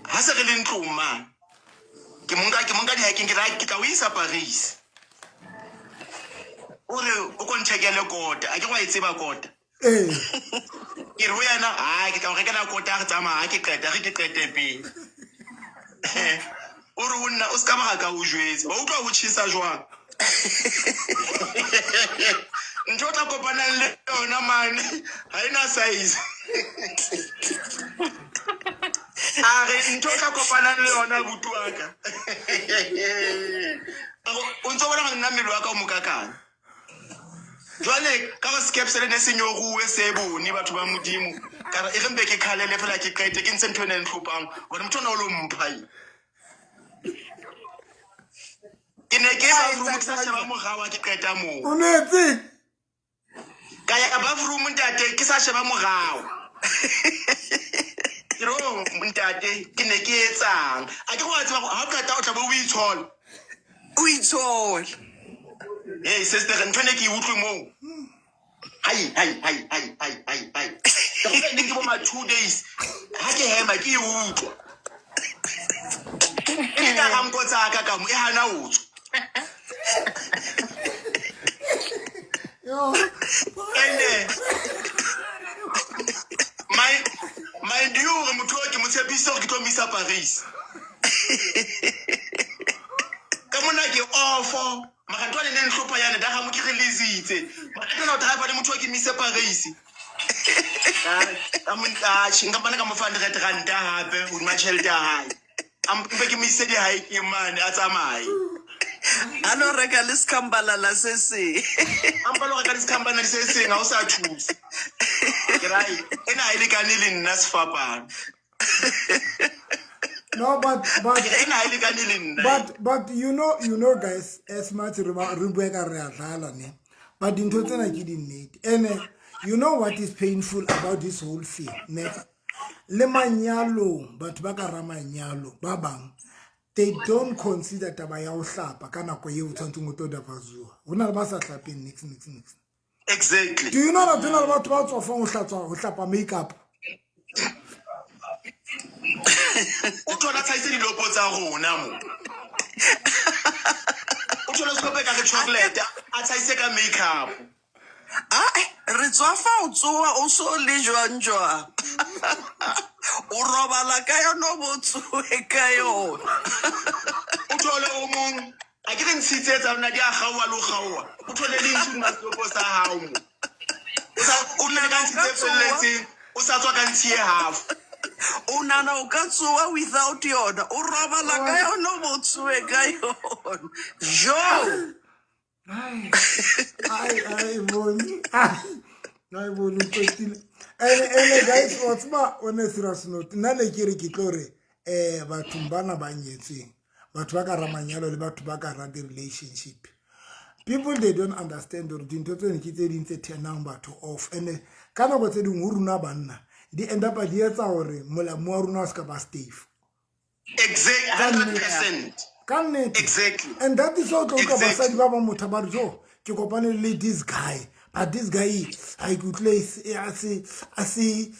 ha se re le ntlong mane, ke monka dihakeng, ke re, "Ke tla o isa Paris." O re o ko nthekele kota, a ke go a e tseba kota. Ee. Ke re ho yena, hai, ke tla o rekela kota ha re tsamaya, ha ke qeta re ke qete pele. O re ho nna o se ka ba ga ka o jwetse wa utlwa ho tjhesa jwang ntho o tla kopanang le yona mane ha e na size. A re ntho o tla kopanang le yona butu wa ka. A re, o ntso bona gore nna mmele wa ka o mokakang jwale ka go scaps le ne se nyoruwe se bone batho ba modimo ka re e re mpe ke khalele fela ke qete ke ntshe ntho e ne ntlhopang gobane motho ona o lo mpha e. Ke ne ke bathroom ke sa sheba morao ha ke qeta moo. O netse. Ka ya bathroom ntate ke sa sheba morao, ke re, "Oh, ntate ke ne ke etsang?" A ke go wa tseba ha o qeta o tla be o itshola. O itshola. Hey sister, ntho ne ke e utlwe moo, hai hai hai hai hai hai hai, ke go ne ke bo ma 2 days ha ke hema ke e utlwa e le ka ranko tsaka ka mo e hana ho tswa. Yo. And mind you gore motho o ke mo tshepisitse gore ke tlo mo isa Paris. Ka mona ke offo mara ntho ane ne nhlopha yane da ga mo ke releasitse mara ke nna o driver le motho wa ke mise Paris. Ka mo atjhe nka mpane ka mo fa 100 ranta hape hodima tjhelete ya hae. A mpe ke mo ise di-hikeng mane a tsamaye. A lo reka le sekhambalala se seng. A mpa lo reka le sekhambalala se seng ha o sa thusa. Ke ra ena ha e lekane le nna sefapano. No, but Ena ha e lekane le nna. But you know guys, as much re ba re bua ka re a dlala ne, but dintho tsena ke di nnete. And you know what is painful about this whole thing ne? Le manyalong, batho ba ka ra manyalo ba bang, they don't consider taba ya ho hlapa ka nako eo o tshwanetseng o tlo davazuwa. Ho na le ba sa hlapeng nix nix nix. Do you know that ho na le batho ba tswafang ho hlatswa, ho hlapa makeup? O thola tshwaise dilopo tsa rona mo. O thola sekope ka re chocolate a tshwaise ka makeup. Ah, re tswafa o tsoa o so le jwang jwang. O robala ka yona, o bo tsoe ka yona. O thole o mong a ke re ntshitse tsa rona di a kgaoha le ho kgaoha. O thole le ntshi hodima selopo sa hao mo. O sa o nna ka ntshi tse felletseng, o sa tswa ka ntshi e half. O nahana o ka tsoa without yona, o robala ka yona, o bo tsoe ka yona. Jo! Ai, ai, ai, bone. Ai, ai, bone, o qetile. Ene, guys, wa tseba, on a serious note, nna ne ke re ke tlo re, bathong bana ba nyetsweng, batho ba ka ra manyalo le batho ba ka ra di-relationship. People, they don't understand hore dintho tseno ke tse ding tse turnang batho off. And ka nako tse ding ho rona banna, di end up di etsa hore molamu wa rona o se ka ba safe. Exactly, 100%. Ka nnete. Exactly. And that is why o tlo utlwa basadi ba bang motho ba re, jo, ke kopane le this guy, but this guy ha ke utlwile a se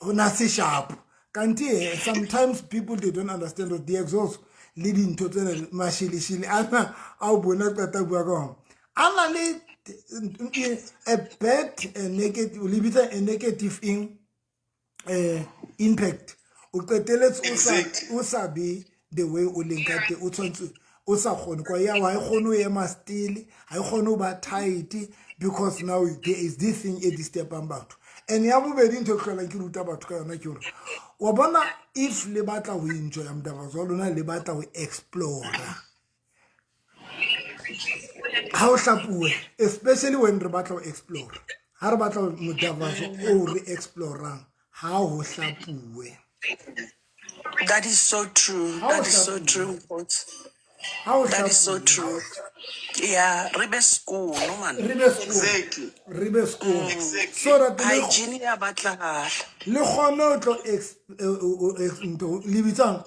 o na se sharp. Kanti sometimes people, they don't understand that the exhaust le dintho tsena, masheleshele ana a o bona qeta bua ka ona, a na le a bad, a negative, le bitsa a negative in impact. O qeteletse o sa o sa be the way o leng ka teng, o tshwanetse o sa kgone kwa ya ha e kgone ho ema still, ha e kgone ho ba tight, because now there is this thing e disturbang batho. And ya bobedi, ntho e hlolang ke ruta batho ka yona ke hore, wa bona, if le batla ho enjoya modabatso wa lona, le batla ho explora, ha o hlapuwe, especially when re batla ho explore, ha re batla modabatso o re explorang, ha ho hlapuwe. That is so true. How That is so hlapuwe. true. Mokgotsi. Ha o That is so hlapuwe. true. Yeah, re be skoon man. Re be skoon. Re be skoon so that le Hygiene ya batlahala. Le kgone ho tlo ntho le bitsang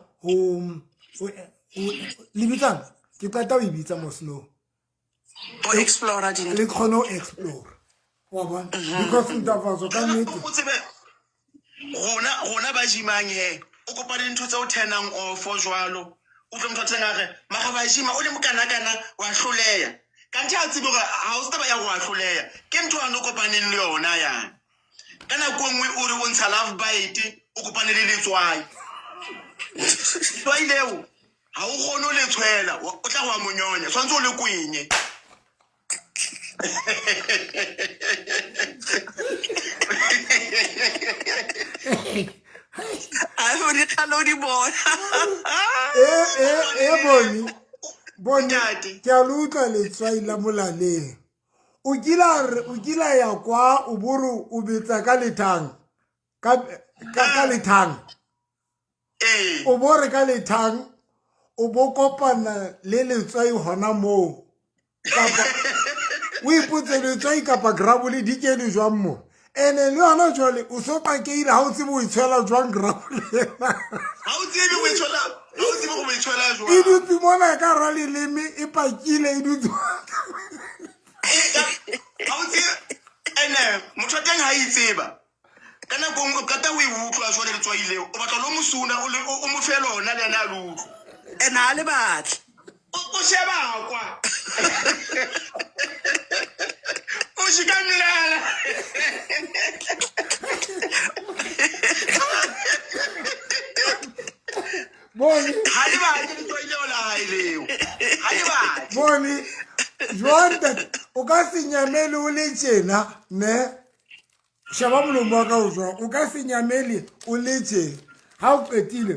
le bitsang, ke qeta ho e bitsa mos no. O explore dintho. Le kgone ho explore, wa bona, because ntafatso ka nnete. O tsebe rona ba jimang he, o kopa dintho tse o turnang off jwalo, o utlwe motho a teng a re mara ba jima o le mokanakana wa hloleha, kanthe a tsebe hore ha o se taba ya gore wa hloleha, ke ntho ane o kopaneng le yona yana. Ka nako e nngwe o re o ntsha love bite, o kopane le letswai, letswai leo ha o kgone ho le tshwela, o tla go wa monyonya, tshwanetse o le kwenye. Ai, o di kgale o di bona. E bone bone. Ntate. Ke a le utlwa, letswai la molaleng, o kila re o kila ya kwa, o bore o betsa ka lethang, ka lethang. Ee. O bore ka lethang, o bo kopana le letswai hona moo, kapa o ipotse letswai kapa grabole di kene jwang mo? Ene le yona jwale o so pakeile, ha o tsebe o e tshwela jwang grabole. Ha o tsebe o e tshwela, ha o tsebe go e tshwela E jwang. dutse mona ka hara leleme, e pakile, e dutse. Ha o tsebe ene motho wa teng ha itseba ka nako e nngwe o qeta o e utlwa jwale letswai leo, o batla lo mosuna o mo fe lona, le ena a le utlwe. And ha le batle. O sheba kwa o shika melala. Bone. Ha le batle letswai leo la hae leo. Ha le batle. Bone. Jwang ntate o ka se nyamele o le tjena ne sheba molomo wa ka o jwang o ka se nyamele o le tje ha o qetile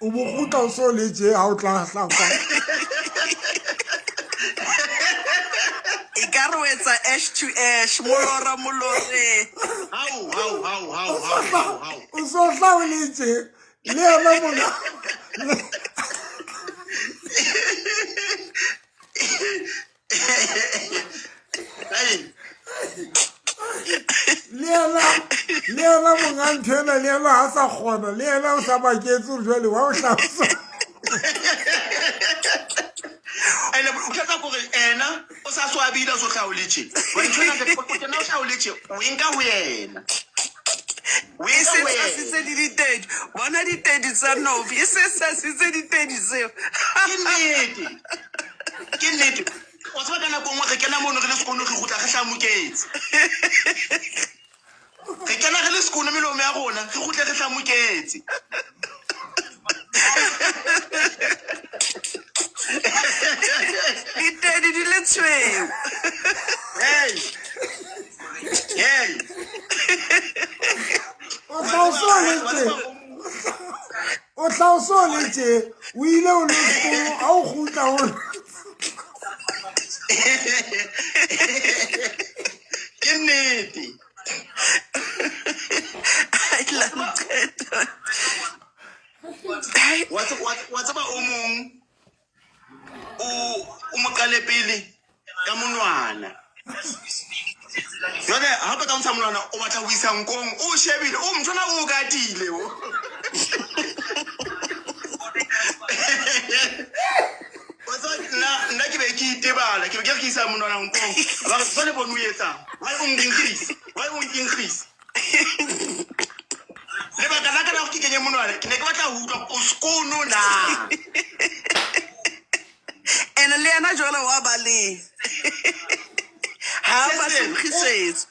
o bo kgutla o so le tje ha o tla hlapa E ka re o etsa ash to ash molora molore. Hao hao hao hao hao hao hao. O so hla o le tje le yena mona. Hey. Le yena le yena monga ntho ena le yena ha sa kgona le yena o sa baketse gore jwale wa o hlalosa. Ene bothata ke hore ena o sa swabile o so hlaoletse. Wa ntho ena o kena o hlaoletse o e nka ho yena. O e E nka se ho yena. tshasitse le ditedi. Bona ditedi tsa Novi. E se tshasitse ditedi tseo. Ke nnete. Ke nnete. Wa tseba ka nako e nngwe re kena mono re le sekono re kgutla re hlamoketse. Re kena re le sekono melomo ya rona re kgutle re hlamoketse. Ditedi di le tshweu. Hey. Hey. O tla o so le tje o tla o so le tje o ile o le sekolo ha o kgutla o Ke nnete. Ai, la nqeta. Ai, Wa tseba o mong o o mo qale pele ka monwana. Jwale ha o qeta ho ntsha monwana o batla ho isa nkong o shebile o mthona o katile o. Wa tseba nna nna ke be ke itebala ke be ke re ke isa monwana nkong. Ba re jwale bone o etsang? Why o nkinkgisa? Why o nkinkgisa? Lebaka la ka la hore ke kenye monwana ke ne ke batla ho utlwa o skono na. Ene le yena jwale wa baleha. Ha ba Listen, nkgisetso.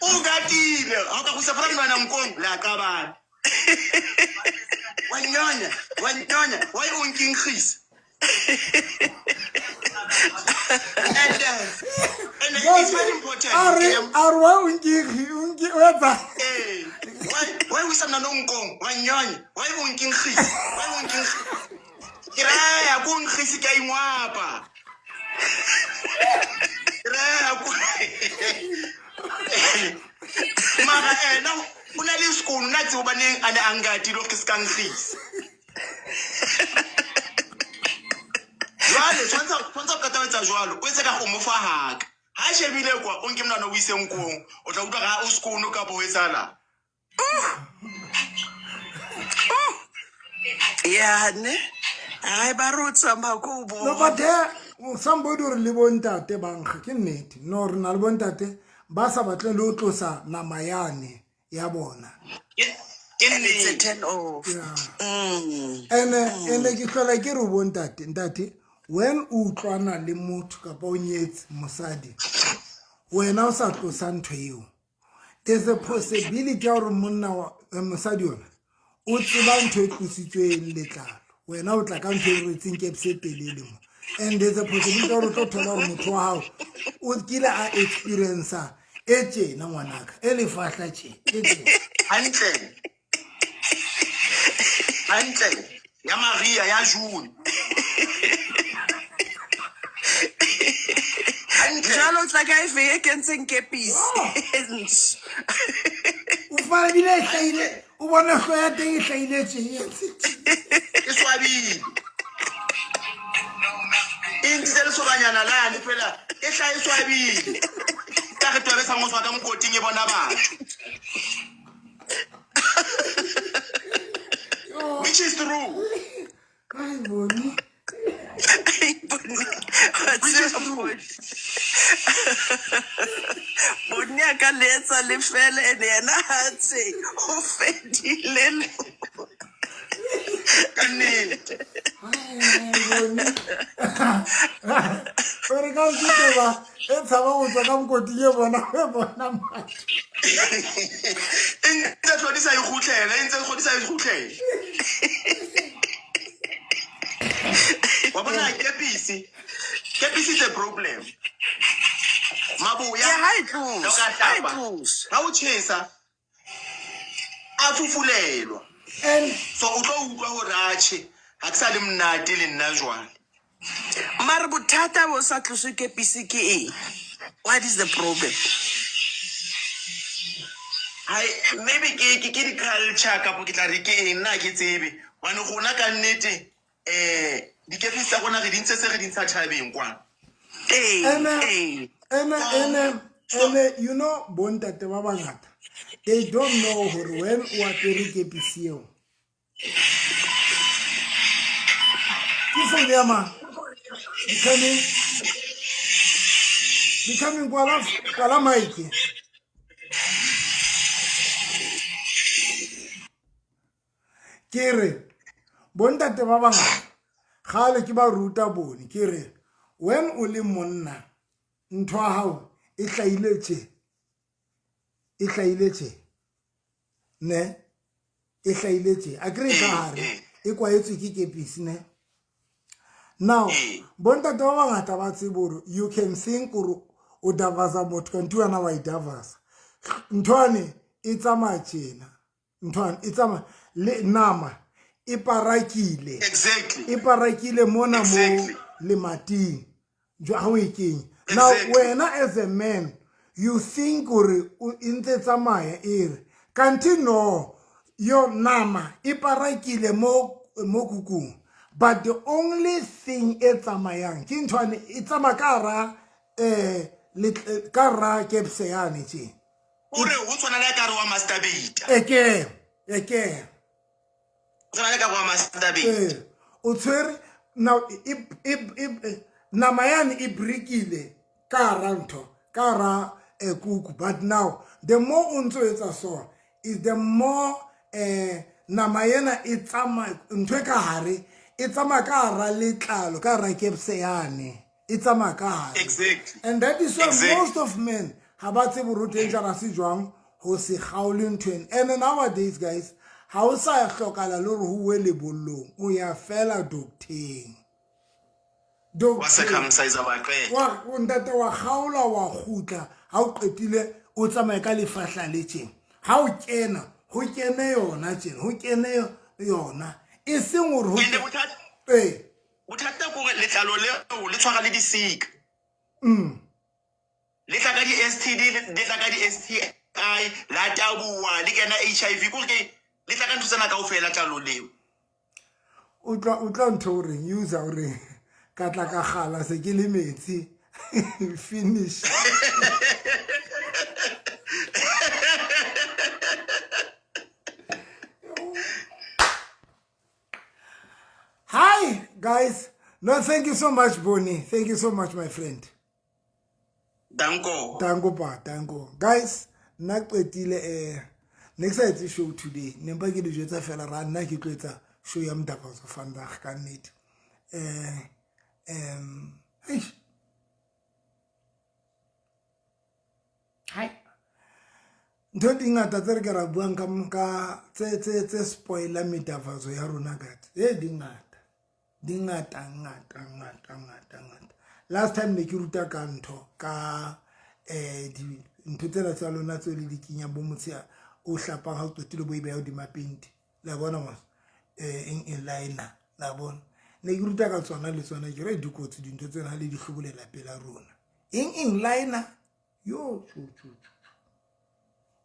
o katile ha o ka go isa fela monwana nkong le a qabana. Wa nyonya, wa nyonya, why o nkinkgisa? And and it's very important. a re a re wa o nkikgi o nki o etsa Eh, why o isa monwana nkong? Wa nyonya, why o nkinkgisa? Why o nkinkgisa? Ke raya ko nkgise ke a ingwapa. Ke raya ko Mara ena o na le sekolo nna tsebo baneng a ne a ngatile hore ke se ka nkgisa. Jwale tshwantsha tshwantsha o qeta ho etsa jwalo o etse ka o mo fa haka. Ha shebile kwa o nke monwana o ise nkong o tla utlwa ha o sekono kapa ho etsahalang. Ya ne. Ai ba re o tsamaya ko o No, bona. but somebody re le bontate ba nkga ke nnete no re na le bontate ba sa batleng le ho tlosa nama yane ya bona. Ke ke And it's a nnete. turn off. Yeah. Mm. Ene ke hlola ke re bontate ntate when o utlwana le motho kapa o nyetse mosadi wena o sa tlosa ntho eo there's a possibility ya hore monna wa mosadi ona o tseba ntho e tlositsweng letlalo wena o tla ka ntho e rwetseng kepse telele mo and there's a possibility ya hore o tlo thola hore motho wa hao o kile a experience-a e tjena ngwanaka e lefahla tje e tjena. Hantle. Hantle. Ya Maria ya June. Hantle. Jwale o tla ka efe e kentseng kepisi. E ntsho. O fumana ebile e hlahile o bona hlooho ya teng e hlahile tje e entse tje. E swabile. E ntshitse lesobanyana lane fela e hlaha e swabile. Ka re twabe sa ngoswa ka mokoting e bona batho. Which is true. Ai, bone. Ai, Bone. Wa Which is tseba true. Bone. Bone a ka le etsa lefela ene yena ha tse ho fedile. Ka nnete. O re ka ke tseba e tshaba go tswa ka mokoting e bona e bona madi. E ntse tlhodisa e kgutlele, e ntse tlhodisa e kgutlele. Wa bona kepisi. Kepisi is a problem. Maboya. Yeah, ha e Ha o tlose, ka ha e hlapa. tlose. Ha o tjhesa a fufulelwa. And So o tlo utlwa hore atjhe ha ke sa le monate le nna jwale. Mare bothata bo sa tloswe kepisi ke eng? What is the problem? Hai, maybe ke ke ke di-culture kapo ke tla re ke eng nna ha ke tsebe. Hobane rona ka nnete dikepisi tsa rona re di ntse se re di ntsha thabeng kwana. Ee, ene ee. ene ene ene you know bontate ba bangata they don't know hore when o apere kepisi eo ke phone ya mang becoming becoming kwala kwala mic ke re bontate ba bangata gale ke ba ruta bone ke re when o le monna ntho ya hao e hlahile tje e hlahile tje ne e hlahile tje a kry ka gare e kwaetswe ke kepisi ne now bontate ba bangata ba tsebe gore you can think gore o davasa motho kanti wena wa e davasa nthwane e tsamaya tjena nthwane e tsamaya le nama e parakile Exactly. e parakile mona mo Exactly. lemating jo ha o e kenya now Exactly. wena as a man you think gore o e ntse tsamaya e re kanti no yo nama e parakile mo mo kukung but the only thing e tsamayang ke nthwane e tsamaya ka hara ka hara kepse yane tje O re ho tshwana le ka re wa masturbate. eke eke O tshwana le ka re wa masturbate. ee o tshwere now e nama yane e brikile ka hara ntho ka hara kuku but now the more o ntso etsa so is the more nama ena e tsamaya ntho e ka hare e tsamaya ka hara letlalo ka hara kepse yane e tsamaya ka hare. Exactly. And that is why Exactly. most of men ha ba tsebe hore o dangerous jwang ho se kgaole ntho ena. And nowadays guys ha o sa hlokala le hore ho uwe lebollong o ya fela docteng. Wa circumcise wa qeta. Wa ntate wa kgaola wa kgutla ha o qetile o tsamaye ka lefahla le tjena ha o kena ho kene yona tjena ho kene yona e seng hore ho Ende bothata ee bothata ke hore letlalo leo le tshwara le disika. Le tla ka di-STD, le tla ka di-STI, la taboha, le kena HIV, ke hore ke le tla ka ntho tsena kaofela tlalo leo. O tla ntho o reng user o reng ka tla ka gala se ke le metsi finish. Hi guys. No, thank you so much Bonnie. Thank you so much my friend. Danko. Danko pa, danko. Guys, nna qetile ne ke sa etse show today. Ne mpa ke le jwetsa fela ra nna ke tlo etsa show ya Mdavazo vandag ka nnete. Eish. Hi. Ntho di ngata tse re ke ra buang ka ka tse tse tse spoiler medavazo ya rona ka tse di ngata. Di ngata ngata ngata ngata ngata. Last time ne ke ruta ka ntho ka di ntho tsena tsa lona tse le di kenya bo motshea o hlapang ha o qetile bo e beha hodima pente. La bona mos eng e liner la bona. Ne ke ruta ka tsona le tsona ke re dikotsi dintho tsena ha le di hlobolela pela rona. Eng eng liner yo chu chu chu.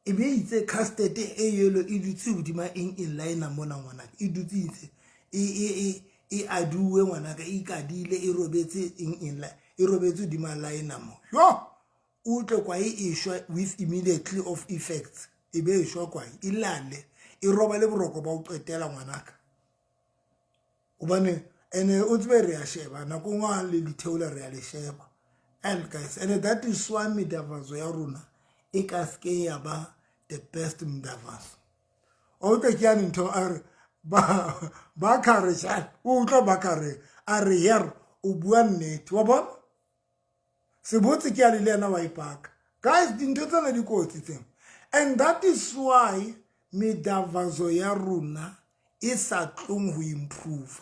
E be itse custard e yellow e dutse hodima eng eng liner mona ngwanaka e dutse itse e e e e aduwe ngwanaka e ikadile e robetse eng eng la e robetse hodima liner mo. Yo o tle kwa e eshwa with immediately of effects e be eshwa kwa e lale e robale boroko ba o qetela ngwanaka. Hobane ene o tsebe re a sheba nako nngwe ha le ditheola re a le sheba. And guys, and that is why medavazo ya rona e ka ske ya ba the best medavazo. O utlwa ke yane ntho a re Ba ba kare jang o utlwa ba kare a re yer o bua nnete wa bona sebotse ke a le le yena wa ipaka guys dintho tsena di kotsi tsena and that is why medavazo ya rona e sa tlong ho improve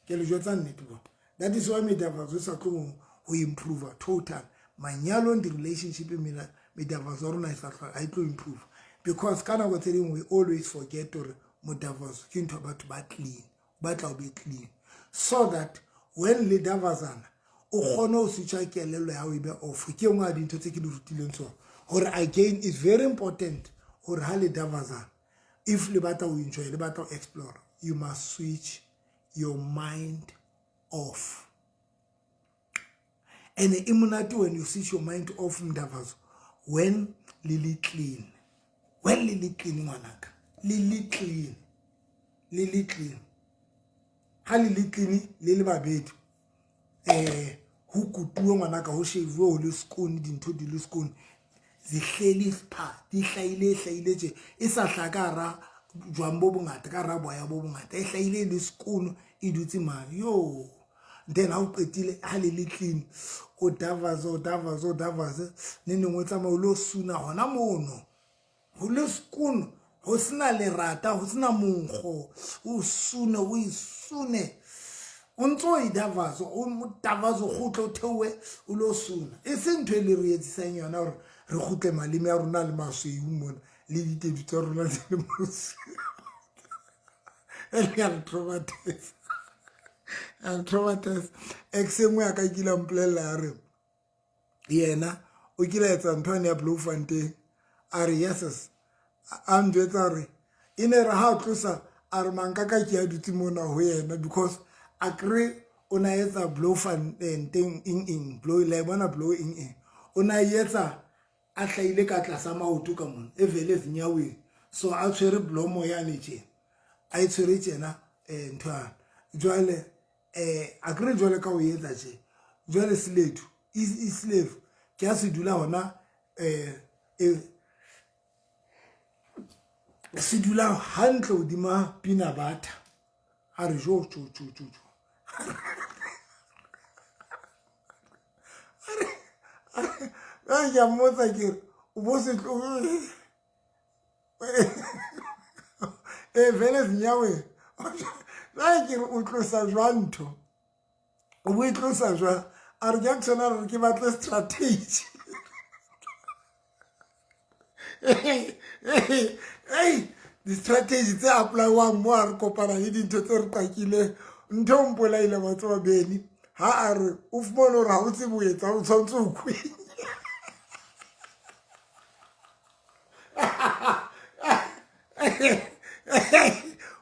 ke le jwetsa nnete bona that is why medavazo e sa tlong ho improve total manyalong di-relationship medavazo ya rona e sa ha e tlo improve because ka nako tse dingwe we always forget gore modavazo ke ntho ya batho ba clean ba tla o be clean so that when le davazana o kgone ho switcha kelello ya hao e be off ke engwe ya dintho tse ke di rutileng tsona gore again it's very important gore ha le davazana if le batla ho enjoy le batla ho explore you must switch your mind off and e monate when you switch your mind off mndavazo when le le clean when le le clean ngwanaka le le clean le le clean ha le le clean le le babedi eh ho kutuwe ngwanaka ho shavuwe ho le skoon dintho di le skoon zihleli pha di hlahile hlahile tje e sa hla ka hara jwang bo bongata ka hara boya bo bongata e hlahile le skoon e dutse mane yo then ha o qetile ha le le clean o davaze o davaze o davaze ne neng o tsamaya o lo suna hona mono ho le skoon ho sena lerata ho sena monkgo o sune o e sune o ntse o e davaze o davaze o kgutle o theohe o lo suna e se ntho e le re etsisang yona gore re kgutle maleme a rona le masweu mona le ditedu tsa rona tse le masweu ya re traumatize ya re traumatize ex e nngwe ya ka kile mpolelela ya re yena o kile a etsa ntho ane ya Bloemfontein a re yeses a njwetsa re e ne re ha a tlosa a re mankaka ke a dutse mona ho yena because a kry o na etsa Bloemfontein eng eng blow la e bona blow eng eng o na etsa a hlahile ka tlasa maoto ka mona e vele zinyaweni so a tshwere blomo yane tjena a e tshwere tjena um ntho yana jwale um a kry jwale ka o etsa tje jwale selethu e slave ke a se dula hona um se dula hantle hodima peanut butter a re jo jo jo jo jo a ke a mmotsa ke re o bo se ee vele zinyaweni jwale ke re o tlosa jwang ntho o bo e tlosa jwang a re ke a tshwana re ke batle strategy di-strategy tse apply-wang mo a re kopana le dintho tse re qakileng ntho o mpolaile batho ba bene ha a re o fumane gore ga o tsebe o etsa o tshwanetse o kwenya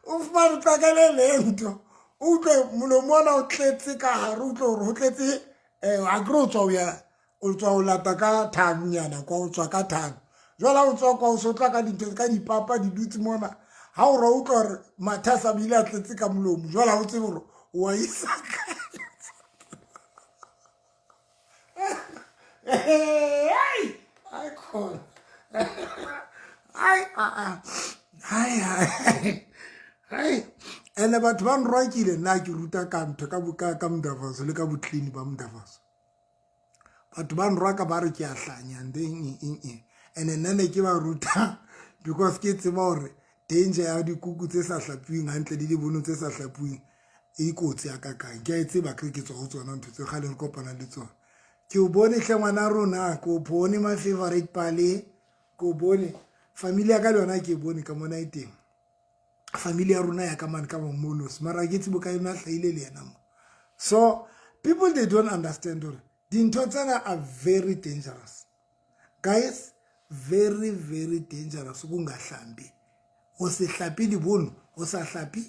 o fumane tlakele le ntho o utlwe molomo ona o tletse ka gare utlwe gore go tletse um a kry o tswa o ya o tswa o lata ka thangnyana kwa o tswa ka thang jwale o tswa kwa o se o tla ka dintho ka dipapa di dutse mona ga o ra utlwa gore mathasa a bile a tletse ka molomo jwale ga o tsebe gore wa isa kae ene batho ba nrwakile nna ke ruta ka ntho ka modavaso le ka boclean ba modavaso batho ba nrwaka ba re ke a hlanya nde eng eng eng ene nna ne ke ba ruta because ke tseba gore danger ya dikuku tse sa hlapiweng hantle le dibono tse sa hlapiweng e kotsi ya kakang ke a e tseba kre ke tswa go tsona ntho tse gale re kopana le tsona ke o bone tlhe ngwana rona ke o bone my favorite pale ke o bone family ya ka le yona ke e bone ka mona e teng family ya rona ya ka mane ka monos mara ke tsebo ka yona hlaile le yena mo so people they don't understand gore dintho tsena are very dangerous guys very very dangerous ukungahlambi go se hlape dibono go sa hlape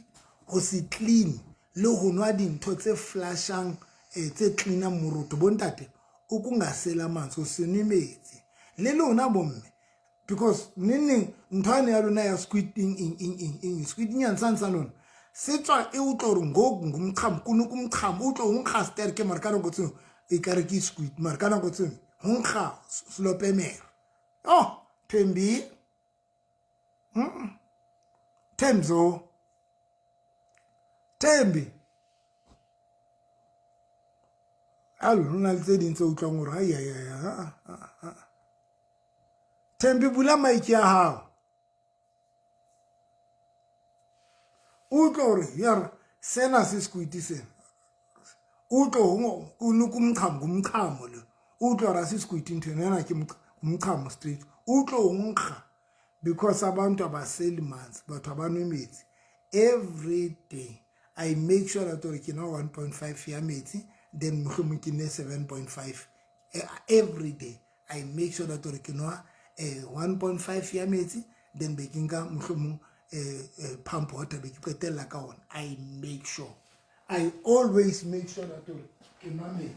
go se clean le go nwa dintho tse flashang eh, tse cleanang moroto bontate o kungasela manzi o se nwe metsi le lona bomme because neneng ntho ane ya lona ya squid eng eng eng eng eng squid nyane sane sa lona se tswa e utlwa gore ngoku ngumchamo kunuka umchamo utlwa o nkga sterke mare ka nako tseo e kare ke squid mare ka nako tseo go nkga selopemere oh thembi Themzo. Thembi alo ho na le tse ding tse utlwang gore aiaiai. Thembi, bula mic ya hao, utlwe gore yara sena se squiti sena, utlwe o nuka umchamo, ngumchamo lo, utlwe gore a se squiti ntho ena ke umchamo straight, utlwe o nkga because abantu abaseli manzi, batho abanwe metsi. Every day I make sure that gore ke nwa 1.5 ya metsi, then mohlomong ke nne 7.5. Every day I make sure that gore ke nwa 1.5 ya metsi, then be ke nka mohlomong pump water, be ke qetella ka ona. I make sure, I always make sure that gore ke nwa metsi.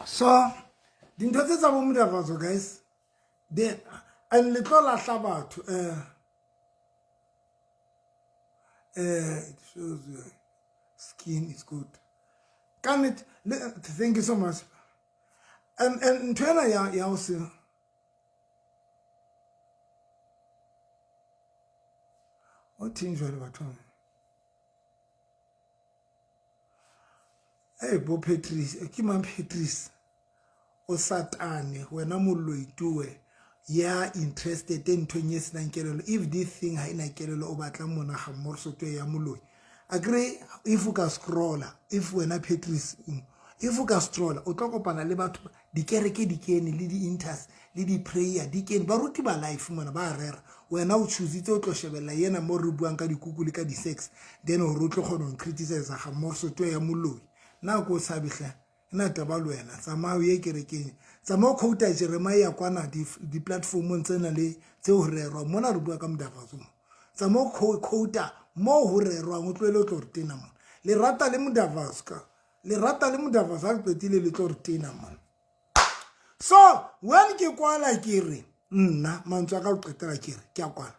So dintho tse tsa bo modafatso, guys, then and le tlo lahla batho. It shows your skin is good ka nnete. Thank you so much. And ntho ena ya ho se o theng jwale batho. Hey, bo Patrice, ke mang Patrice? O satane wena, molloituwe ya interested nthong e senang kelello. If this thing ha ena kelello, o batla mona ga mmorosoto ya moloi akere. If o ka scrolla, if wena Patrice, if o ka scrolla, o tlo kopana le batho, dikereke di kene le di-inters le di-prayer di kene, baruti ba life mona ba rera. Wena o choositse o tlo shebella yena mo re buang ka dikuku le ka di-sex, then gore o tlo kgona go criticize ga mmorosoto ya moloi. Nna ko o tshabetlhe nna taba le wena. Tsamaya o ye kerekeng, tsamaya o quota Jeremia kwana di-platformong tsena le tseo ho rerwang mona. Re bua ka modafatso mo, tsamaya o quota mo ho rerwang, o tlohele o tlo re tena mona. Le rata le modafatso ka le rata le modafatso, ha le qetile le tlo re tena mona. So when ke kwala, ke re nna mantswe a ka go qetela, ke re ke a kwala.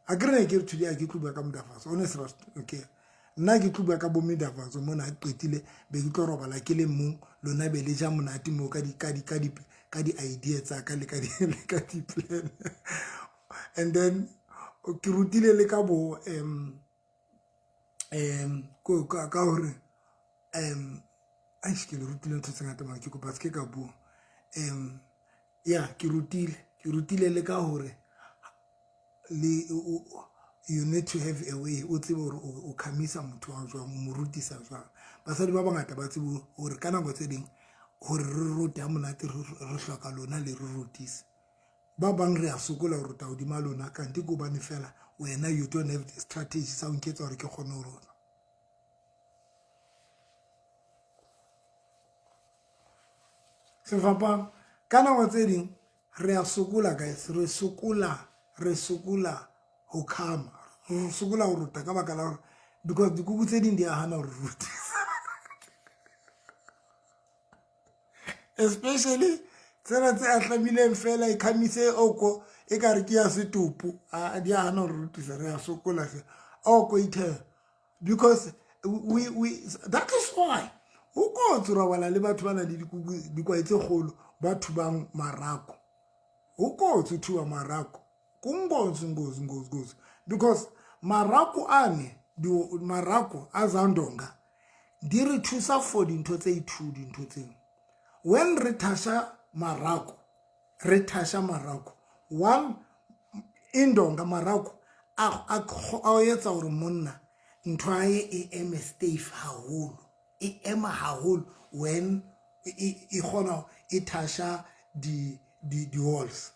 A ke re ne ke re today a ke tlo bua ka modafatso, honestly. Okay, nna ke tlo bua ka bo medafatso mona, ha ke qetile be ke tlo robala ke le mong, lona be le ja monate mo ka di-idea tsa ka le ka di-plan. And then ke rutile le ka bo ka hore aish, ke le rutile ntho tse ngata mara ke kopa se ke ka bua. Ya, ke rutile le ka hore le you need to have a way o tsebe hore o khamisa motho wa jwang, o mo rutisa jwang. Basadi ba bangata ba tsebe hore ka nako tse ding hore re rote ha monate, re hloka lona le re rutise. Ba bang re a sokola ho rota hodima lona, kante ke hobane fela wena you don't have the strategy sa ho nketsa hore ke kgone ho rota. Sefapano ka nako tse ding re a sokola, guys, re sokola ho khama, re sokola ho rota ka baka la hore because dikuku tse ding di a hana ho re rutisa, especially tsena tse ahlamileng fela e khamise oko e ka re ke ya setopo. A di a hana ho re rutisa, re a sokola hle oko ithela because we that is why ho kotsi robala le batho ba nang le dikuku, dikwae tse kgolo ba thubang marako. Ho kotsi ho thuba marako, kungozi, ngozi, ngozi, ngozi, because marako ane marako a zandonga di re thusa for dintho tse two. Dintho tseo, when re thasha marako, re thasha marako one indonga marako a etsa hore monna ntho ya hae e eme safe haholo, e ema haholo when e kgona e thasha di walls,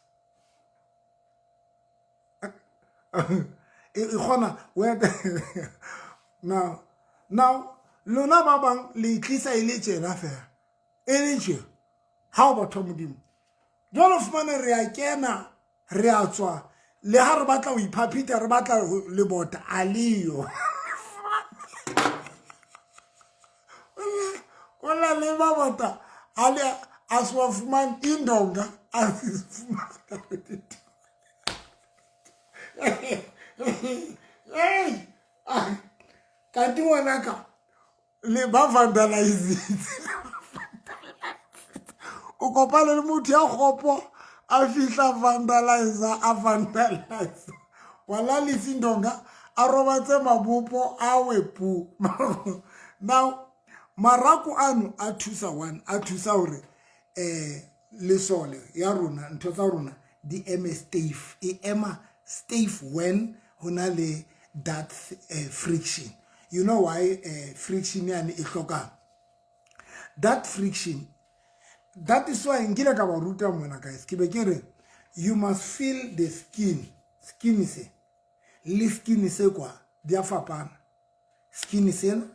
e kgona when now lona ba bang le tlisa e le tjena fela, e le tje ha o batho ba Modimo. Jwale fumane re a kena, re a tswa, le ha re batla ho iphaphita, re batla lebota a leyo, o na le mabota a le a se wa fumane indonga a se fumane. Hey, kanti ngwanaka le ba vandalizitse. O kopane le motho ya kgopo a fihla vandalizer a vandalizer wala lesindonga a robatse mabopo a we pu. Now marako ano a thusa one a thusa hore lesole ya rona ntho tsa rona di eme stiff, e ema stiff when ho na le that friction. You know why friction yane e hloka that friction? That is why nkile ka ba ruta mona guys, ke be ke re you must feel the skin. Skin se le skin se kwa di a fapana, skin sena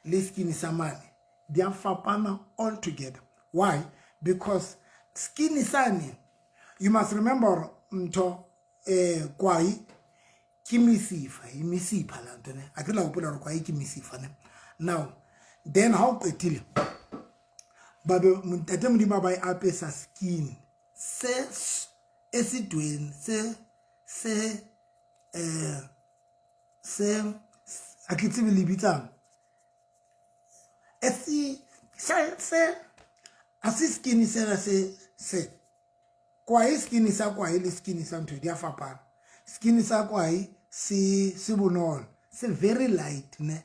le skin sa mane di a fapana all together. Why? Because skin sane, you must remember ntho kwai ke mesifa, e mesipha la ntho ne a ke la hopola hore kwai ke mesifa ne. Now then ha o qetile ba be ntate Modimo ba e apesa skin se esidweni se se se a ke tsebe le bitsang esi se se a se skin sena se se kwae, skin sa kwae le skin sa ntho di a fapana. Skin sa kwae se se bonolo, se very light ne,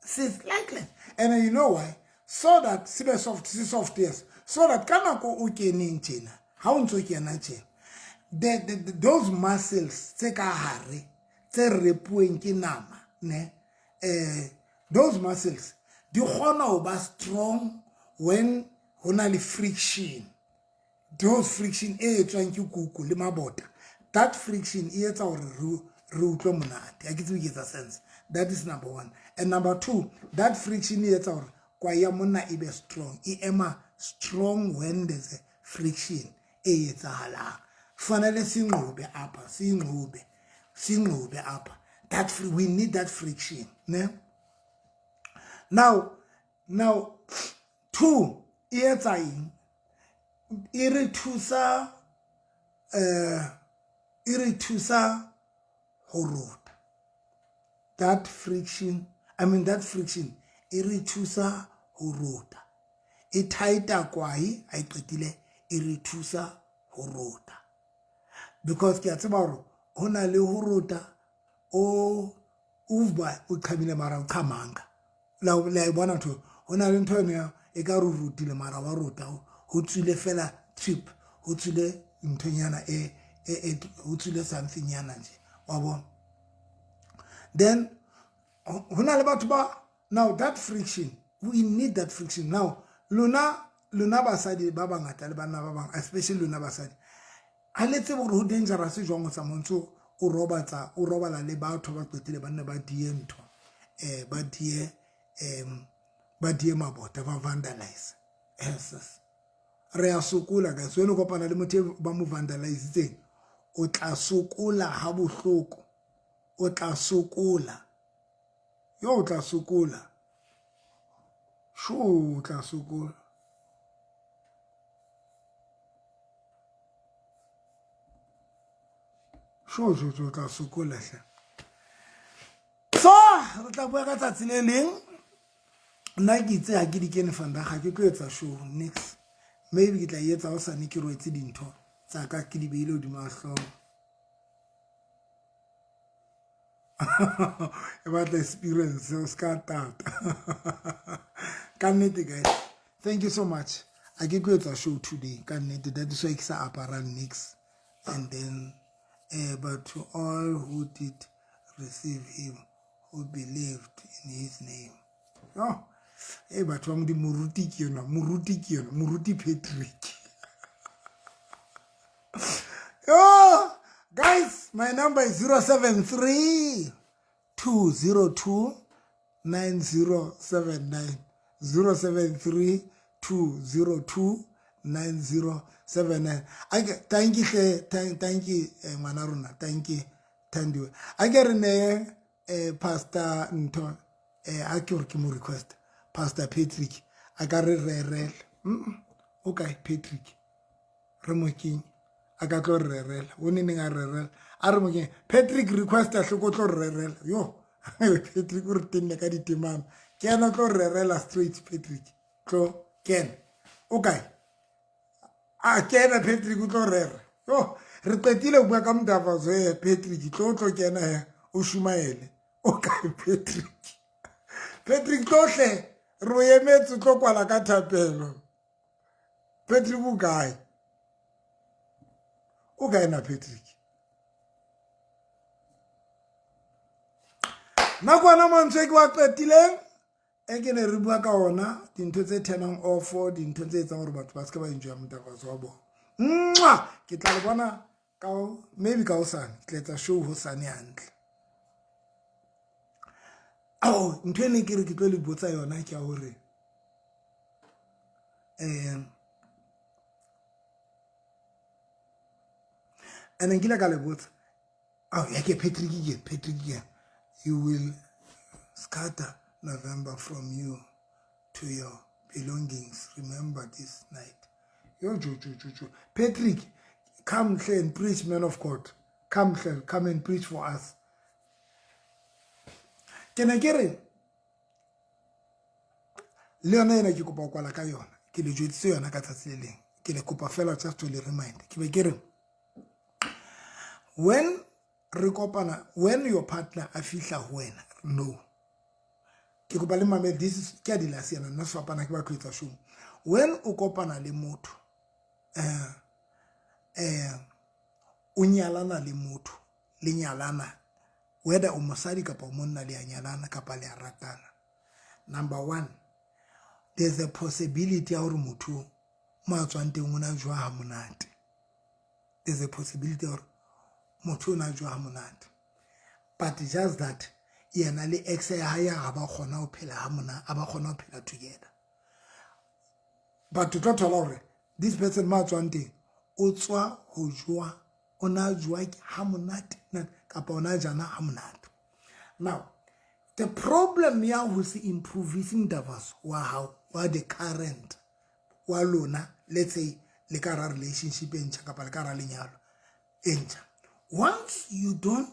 se slightly. And you know why? So that se be soft, se soft, yes, so that ka nako o keneng tjena, ha o ntso kena tjena, the those muscles tse ka hare tse repuweng ke nama ne, those muscles di kgona ho ba strong when ho na le friction. Those friction e etswang ke kuku le mabota, that friction e etsa hore re utlwe monate. Ha ke tsebe ke etsa sense. That is number one. And number two, that friction e etsa hore kwae ya monna e be strong, e ema strong when there's a friction e etsahalang. Fanele singqube apha, singqube, singqube apha. That we need that friction ne. Now two, e etsa eng? E re thusa e re thusa ho rota. That friction, I mean that friction e re thusa ho rota, e tighta kwae a e qetile, e re thusa ho rota because ke a tseba hore ho na le ho rota o uva o qhamile mara o qhamanga la la e bona ntho. Ho na le ntho eno e ka re rotile mara wa rota ho tswile fela trip, ho tswile nthonyana e e ho tswile something nyana nje wa bona. Then ho na le batho ba, now that friction, we need that friction. Now lona basadi ba bangata le banna ba bang, especially lona basadi, ha le tsebe hore ho dangerous jwang ho tsamaya ntso o robatsa o robala le batho ba qetile banna ba die ntho ba die ba die mabota, ba vandalize. Yes, re a sokola guys. Wena o kopana le motho ba mo vandalizitseng, o tla sokola ha bohloko, o tla sokola yo, o tla sokola sho, o tla sokola sho sho, o tla sokola hle. So re tla bua ka tsatsi le leng. Nna ke itse ha ke di kene fanda, ga ke tlo etsa show next, maybe ke tla e etsa hosane ke rwetse dintho tsa ka ke di beile hodima hlooho. E batla experience, o ska tata ka nnete. Guys, thank you so much. A ke tlo etsa show today ka nnete, that is why ke sa aparang nix. And then but to all who did receive him, who believed in his name. Oh, hey, batho ba Modimo, moruti ke yona, moruti ke yona, moruti Patrick. Oh, guys, my number is 073 202 9079, 073 202 9079. Ake thank you hle, thank you ngwana rona, thank you Thandiwe. Ake re neye Pastor ntho a ke gore ke mo request Pastor Patrick a ka re rerela. Okay, Patrick re mo kenye a ka tlo re rerela, o ne neng a rerela, a re mo kenye Patrick request a hloko tlo re rerela. Yo Patrick o re tenne ka ditemana, ke ena tlo re rerela straight. Patrick tlo kena, o kae? A kena Patrick o tlo rera. Yo, re qetile ho bua ka modavatso e Patrick tlo tlo kena he o shumaele. O kae Patrick? Patrick tlo hle re o emetse tlo kwala ka thapelo. Patrick o kae? O kae na Patrick? Nakwana mantswe ke wa qetileng e ke ne re bua ka ona dintho tse turnang off dintho tse etsang gore batho ba se ke ba enjoya motakatso wa bona nwa ke tla le bona ka maybe ka hosane ke tla etsa show hosane hantle ao ntho e neng ke re ke tlo le botsa yona ke ya gore um and nkile ka le botsa Oh, yeah, Patrick again, Patrick again. You will scatter November from you to your belongings. Remember this night. Yo, jo, jo, jo, jo. Patrick, come here and preach, man of God. Come here, come and preach for us. Ke ne ke re le yona ena ke kopa ho kwala ka yona ke le jwetsitse yona ka tsatsi le leng ke le kopa fela just to le remind ke be ke re when re kopana when your partner a fihla ho wena no ke kopa le mamele this is ke a di last yana nna sefapana ke batlo etsa show when o kopana le motho eh eh o nyalana le motho le nyalana whether o mosadi kapa o monna le a nyalana kapa le a ratana number one there's a possibility ya gore motho mo a tswang teng o ne a jowa ha monate there's a possibility gore motho o ne a jowa ha monate but just that yena le ex ya hae ga ba kgona ho phela ha mona a ba kgona ho phela together but o tlo thola gore this person mo a tswang teng o tswa ho jowa o ne a jowa ha monate kapa o ne a jana ha monate now the problem ya ho se improvising davas wa hao wa the current wa lona let's say le ka ra relationship e ntšha kapa le ka ra lenyalo e ntšha once you don't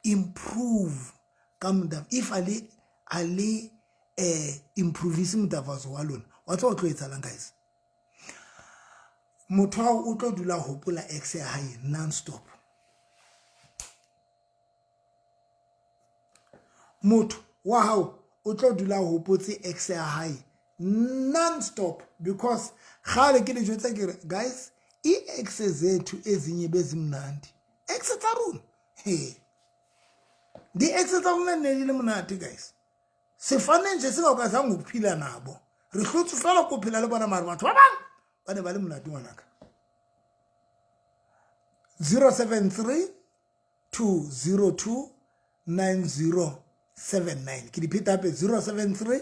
improve ka modava if a le a le eh improvise modavazo wa lona wa tswa o tlo etsalang guys motho wa o tlo dula hopola ex ya hae non stop motho wa hao o tlo dula hopotse ex ya hae non stop because kgale ke le jwetsa ke re guys i-ex zethu ezinye bezimnandi ex tsa rona he di-ex tsa rona ne di le monate guys sefane nje singakwazanga ukuphila nabo re hlotse fela ko phela le bona mare batho ba bang ba ne ba le monate ngwanaka 073 202 9079 ke di pheta hape 073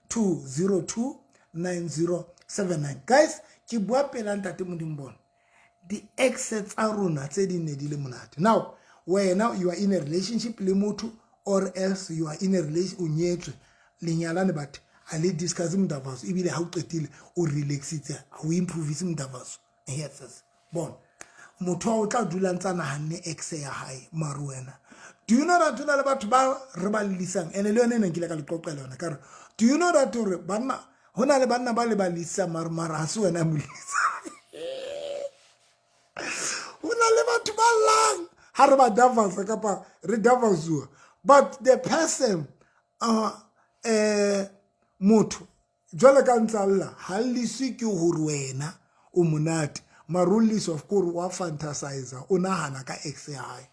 202 9079 guys ke bua pela ntate modimo bona di-ex tsa rona tse di ne di le monate now wena you are in a relationship le motho or else you are in a relation o nyetswe lenyalane but a le discuss modavaso ebile ha o qetile o relaxitse ha o improvise modavaso yes yes bona motho wa o tla dula ntsa nahanne ex ya hae mare wena do you know that o na le batho ba re ba llisang ene le yone e neng ke ile ka le qoqela yona ka re do you know that gore banna go na le banna ba le ba lisa mare mare ga se wena mo lisa go na le batho ba llang ga re ba davasa kapa re davasuwa but the person motho jwale ka ntsa lla ha lliswe ke gore wena o monate mare o lliswa ke gore wa fantasizer o nagana ka ex ya gae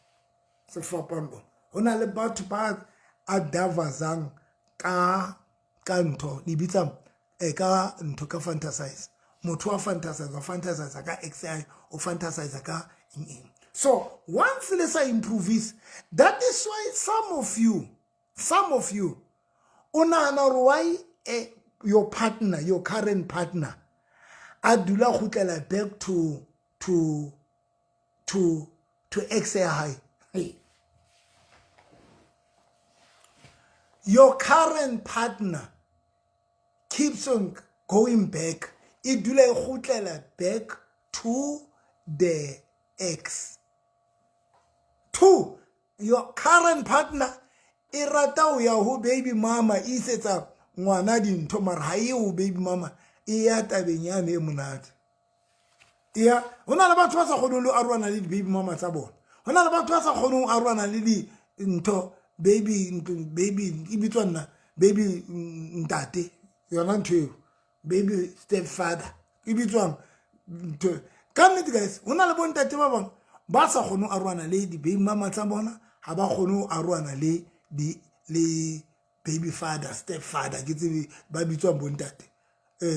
sefapano bona go na le batho ba a davazang ka ka ntho le bitsa e ka ntho ka fantasize motho wa fantasize wa fantasize ka ex ya o fantasize ka eng eng so once le sa improves that is why some of you some of you o nagana gore why eh, your partner your current partner a dula gutlela back to to to to ex ya hae your current partner keeps on going back e dula e gutlela back to the ex two your current partner e rata ho ya ho baby mama e isetsa ngwana dintho mara ha e ho baby mama e ya tabeng yane e monate. Ya, ho na le batho ba sa kgoneng le ho arohana le di-baby mama tsa bona. Ho na le batho ba sa kgoneng ho arohana le dintho baby, baby e bitswa nna baby ntate, yona ntho eo baby step father e bitswang ntho. Ka nnete guys, ho na le bontate ba bang ba sa kgone ho arohana le di-baby mama tsa bona, ha ba kgone ho arohana le di le baby father, step father, ke tsebe ba bitswang bontate,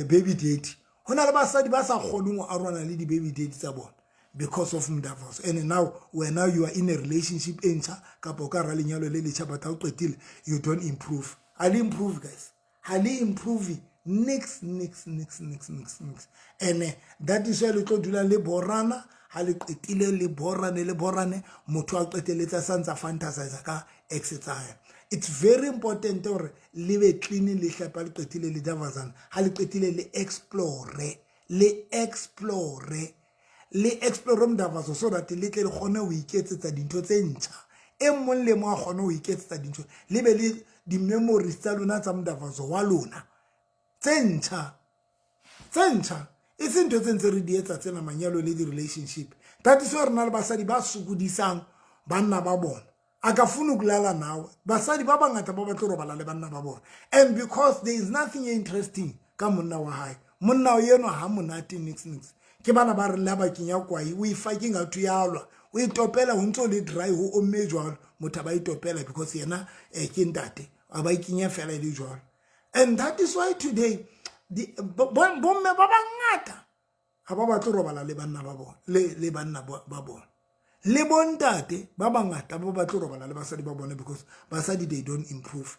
baby daddy. Ho na le basadi ba sa kgoneng ho arohana le di-baby daddy tsa bona because of mdavazo. And now wena you are in a relationship e ntjha kapa o ka hara lenyalo le letjha, but ha o qetile you don't improve. Ha le improve guys, ha le improve nix, nix, nix, nix, nix, nix. And that is why le tlo dula le borana. Ha le qetile le borane, le borane, motho a qeteletse sa ntsa fantasize ka ex tsa hae. It's very important hore le be clean, le hlapa le qetile le davazana. Ha le qetile le explore, le explore, le explore mdavazo, so that le tle le kgone ho iketsetsa dintho tse ntjha. E mong le mong a kgone ho iketsetsa dintho, le be le di-memories tsa lona tsa mdavazo wa lona tse ntjha, tse ntjha, e se ntho tse ntse re di etsa tsena manyalo le di-relationship. That is why re na le basadi ba sokodisang banna ba bona. A ka funa ukulala nawe. Basadi ba bangata ba batlo robala le banna ba bona, and because there is nothing interesting ka monna wa hae, monna enwa ha monate nix nix. Ke bana ba re le bakeng ya kwai o e fucking atho ya lwa, o e topela ho ntso le dry, ho omme jwalo, motho ba e topela because yena ke ntate, a ba ikinya fela e le jwalo. And that is why today bomme ba bangata ha ba batle robala le banna ba bona, le banna ba bona, le bontate ba bangata ba batle robala le basadi ba bona, because basadi they don't improve.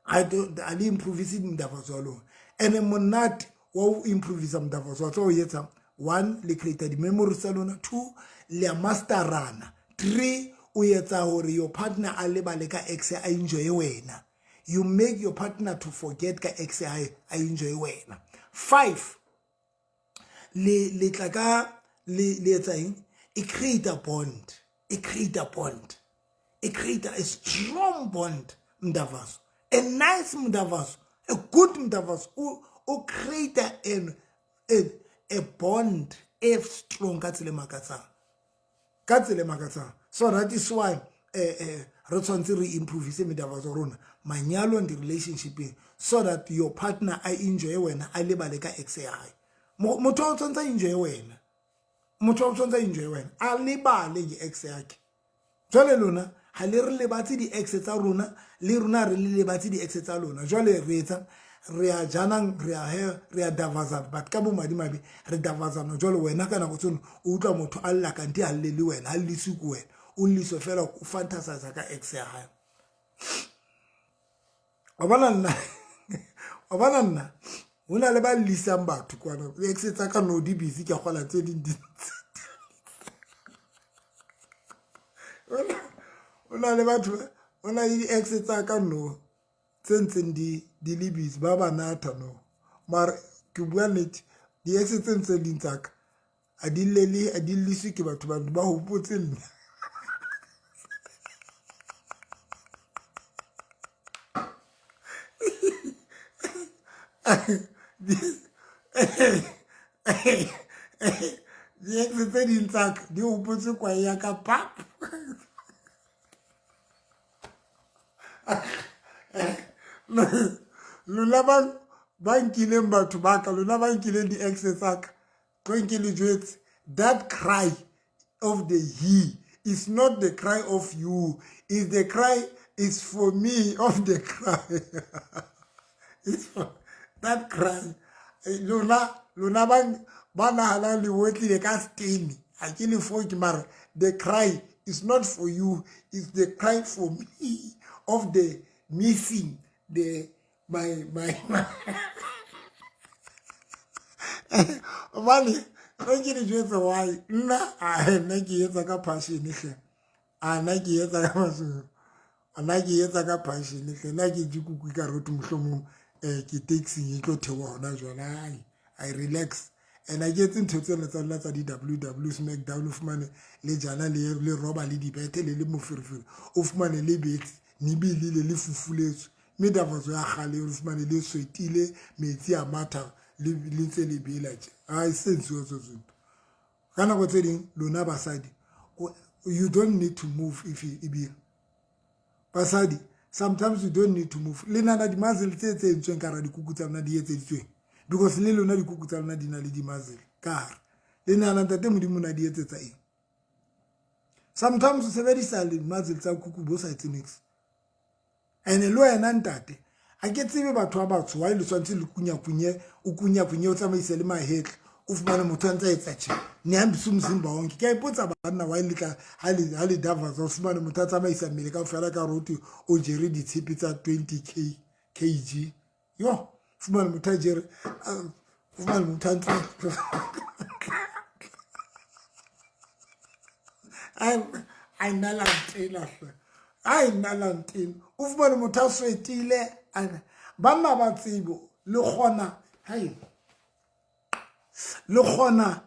I don't, a le improvise mdavazo wa lona. And monate wa ho improvisa mdavazo wa tsa o etsa, one, le create di-memories tsa lona, two, le a masterana, three, o etsa hore your partner a lebale ka ex, a enjoye wena. You make your partner to forget ka ex hae, a enjoy wena. Five, le le tla ka le le etsa eng, e create a bond, e create a bond, e create a strong bond. Mdavazo, a nice mdavazo, a good mdavazo o create a bond e strong ka tsela e makatsang, ka tsela e makatsang. So that is why re tshwanetse re improvise medavazo rona manyalong, di-relationshipeng, so that your partner a enjoy wena, a lebale ka ex ya hae. Motho o tshwanetse a enjoy wena, motho o tshwanetse a enjoy wena, a lebale ke ex yakhe. Jwale lona ha le re lebatse di-ex tsa rona, le rona re le lebatse di-ex tsa lona. Jwale re etsa re a janang, re a he, re a davazana, but ka bomadimabe re davazana jwale. Wena ka nako tseno o utlwa motho a lla, kante ha lle le wena, ha lliswe ke wena, o lliswe fela o fantasize ka ex ya hae. Wa bona nna, wa bona nna, ho na le ba llisang batho kwana. Ex tsa ka no di busy, ke kgola tse ding di ntse. O na le batho, o na le di-ex tsa ka no tse ntseng di le busy, ba ba natha no. Mara ke bua nnete, di-ex tse ntseng di tsaka a di llele, a di lliswe ke batho ba hopotse nna. Di-ex tse ding tsaka di hopotse kwae ya ka pap. Lona ba nkileng batho ba ka, lona ba nkileng di-ex tsa ka, tlo nke le jwetse, that cry of the he is not the cry of you, is the cry is for me of the cry. It's for that cry. Lona ba nahanang le otlile ka stain, ha ke le foke, mara the cry is not for you, it's the cry for me of the missing the my hobane re ke le jwetse why nna a nna ke etsa ka passion hle, a nna ke etsa ka passion, a nna ke etsa ka passion hle. Nna ke je kuku ka roto, mohlomong ke taxing e tlo theoha hona jwale. Ai, I relax and a ke etse ntho tsena tsa lona tsa di-WW Smackdown. O fumane le jana le roba le dibethe le le moferefere, o fumane le betse nebelile le fufuletswe, mme davazo ya kgale o fumane le swetile metsi a matha, le ntse le bela tje. A e sentsiwa tso tsento. Ka nako tse ding lona basadi, you don't need to move if ebile basadi sometimes you don't need to move. Le nana di-muzzle tse tse entsweng ka hara dikuku tsa lona di etseditsweng, because le lona dikuku tsa lona di na le di-muzzle ka hare. Le nana ntate Modimo o na di etsetsa eng? Sometimes o sebedisa di-muzzle tsa kuku bo sa etse niks. Ene le wena ntate, a ke tsebe batho ba batsho why le tshwanetse le kunyakunye, o kunyakunye o tsamaise le mahetla, o fumane motho a ntse a etsa tje nihambise umzimba wonke. Ke a ipotsa banna why le tla ha le davaza, o fumane motho a tsamaisa mmele kaofela ka hore hothwe o jere ditshepe tsa 20 k kg. Yo, fumane motho a jere, fumane motho a ntse ai nna la ntena hle, ai nna la ntena. O fumane motho a swetile, banna ba tsebo le kgona, hai le kgona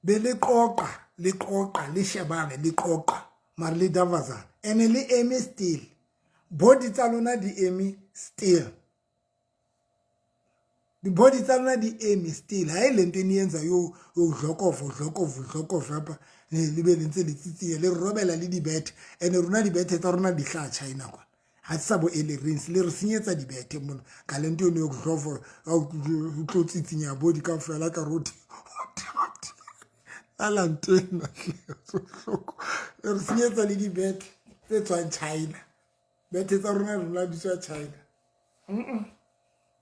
be le qoqa, le qoqa, le shebane, le qoqa, mare le davazana ene le eme still, body tsa lona di eme still, di-body tsa lona di eme still. Ha e le ntho e ne etsa yo dlokofo dlokofo dlokofo apa le be le ntse le tsitsinya le robela le dibethe. Ene rona dibethe tsa rona di hlaha China kwana, ha se sa bo Ellerines le re senyetsa dibethe mona ka le ntho eno yo dlofo o tlo tsitsinya body kaofela ka rothi la ntena le re senyetsa le dibethe tse tswang China. Bethe tsa rona rona di tswa China,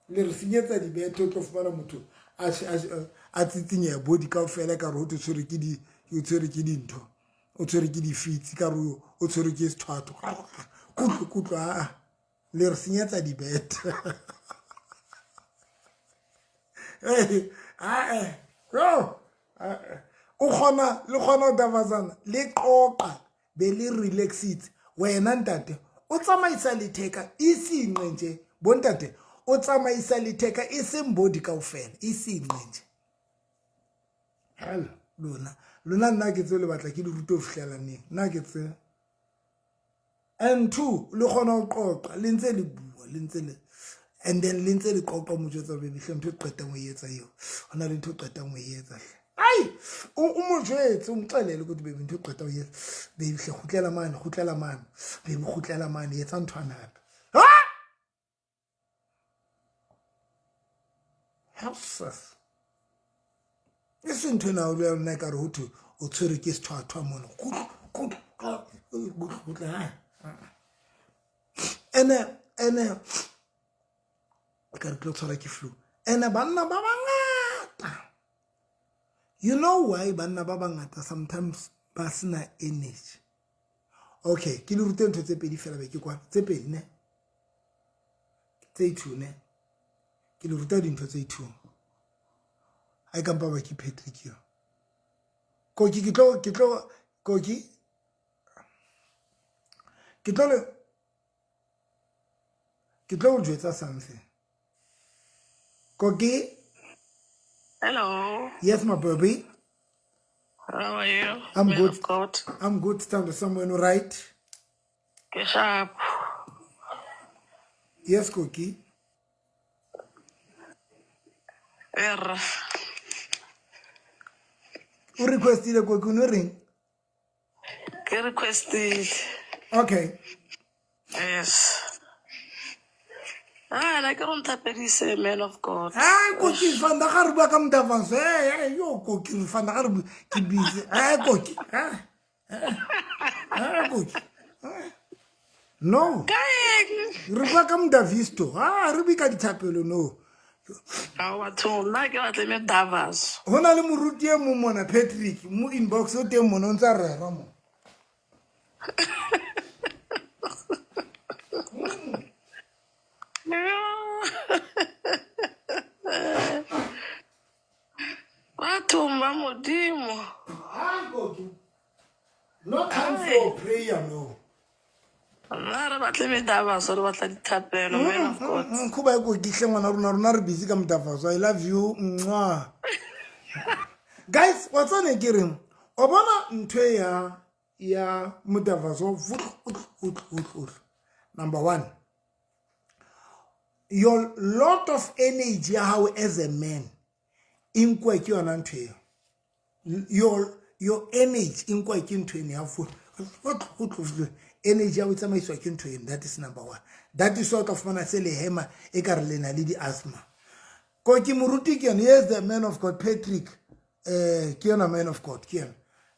le re senyetsa dibethe. O tlo fumana motho a tsitsinya body kaofela ka re ho tshwere ke di, o tshwere ke dintho, o tshwere ke difitsi, ka re o tshwere ke sethwatho. Kutlo kutlo, aa le re senyetsa dibethe. Ae o kgona le kgona ho davazana le qoqa be le relaxitse. Wena ntate o tsamaisa letheka e sinqe nje, bontate o tsamaisa letheka e seng body kaofela, e sinqe nje. Hela lona lona nna ke tse le batla ke le rute ho fihlela neng, nna ke tse. And two, le kgona ho qoqa le ntse le bua le ntse le, and then le ntse le qoqa mo jwetsa baby hle ntho e qetang ho e etsa eo, ho na le ntho e qetang ho e etsa hle. Ai o mo jwetse, o mo xelele ukuthi baby ntho e qetang ho e etsa baby hle, kgutlela mane, kgutlela mane baby, kgutlela mane, etsa nthwana hape. Ha hafsas e se ntho ena o le nna ekare ho thwe o tshwere ke sethwathwa mona. Kutlo kutlo kutlo ha ene ene ka re tlo tshwara ke flu. Ene banna ba bangata, you know why banna ba bangata sometimes ba sena energy? Okay, ke le rute ntho tse pedi fela be ke kwana, tse pedi ne, tse two ne, ke le ruta dintho tse two. Ha e kampa ba ke Patrick yo koki, ke tlo ke tlo koki, ke tlo le ke tlo o jwetsa something koki. Hello. Yes, my baby. How are you? I'm Man good. of God. I'm good. Stand somewhere right. Ke sharp. Yes, koki. Erra. O requestile koki, o no reng? Ke requestile. Okay. Yes. Ah, la ke go nthapedise, man of God. Ai koki, fanda ga re bua ka mothafanso. Hey, yo koki, fanda ga re bua ke busy. Ai koki. Ah, koki. No. Ka eng? Re bua ka modavisto. Ah, re bue ka dithapelo no. Ga batho nna ke batle me davas. Ho na le moruti e mong mona Patrick, mo inbox o teng mona o ntse a rera mo. Bathong ba Modimo. Ai koki. No time for prayer no. Nna re batle me davas, re batla dithapelo, man of God. Khuba e koki hle ngwana rona, rona re busy ka modafaso. I love you. Mwah. Guys, wa tsane ke reng? O bona ntho e ya ya modafaso. Number one, your lot of energy ya hao as a man e nkuwa ke yona ntho eo. Your Your energy e nkwa ke ntho eno ya energy ya o tsamaiswa ke ntho eno. That is number one. That is why o tla fumana se le hema e ka re le na le di-asthma. Ko ke moruti ke yena. Yes, the man of God Patrick, ke yena man of God, ke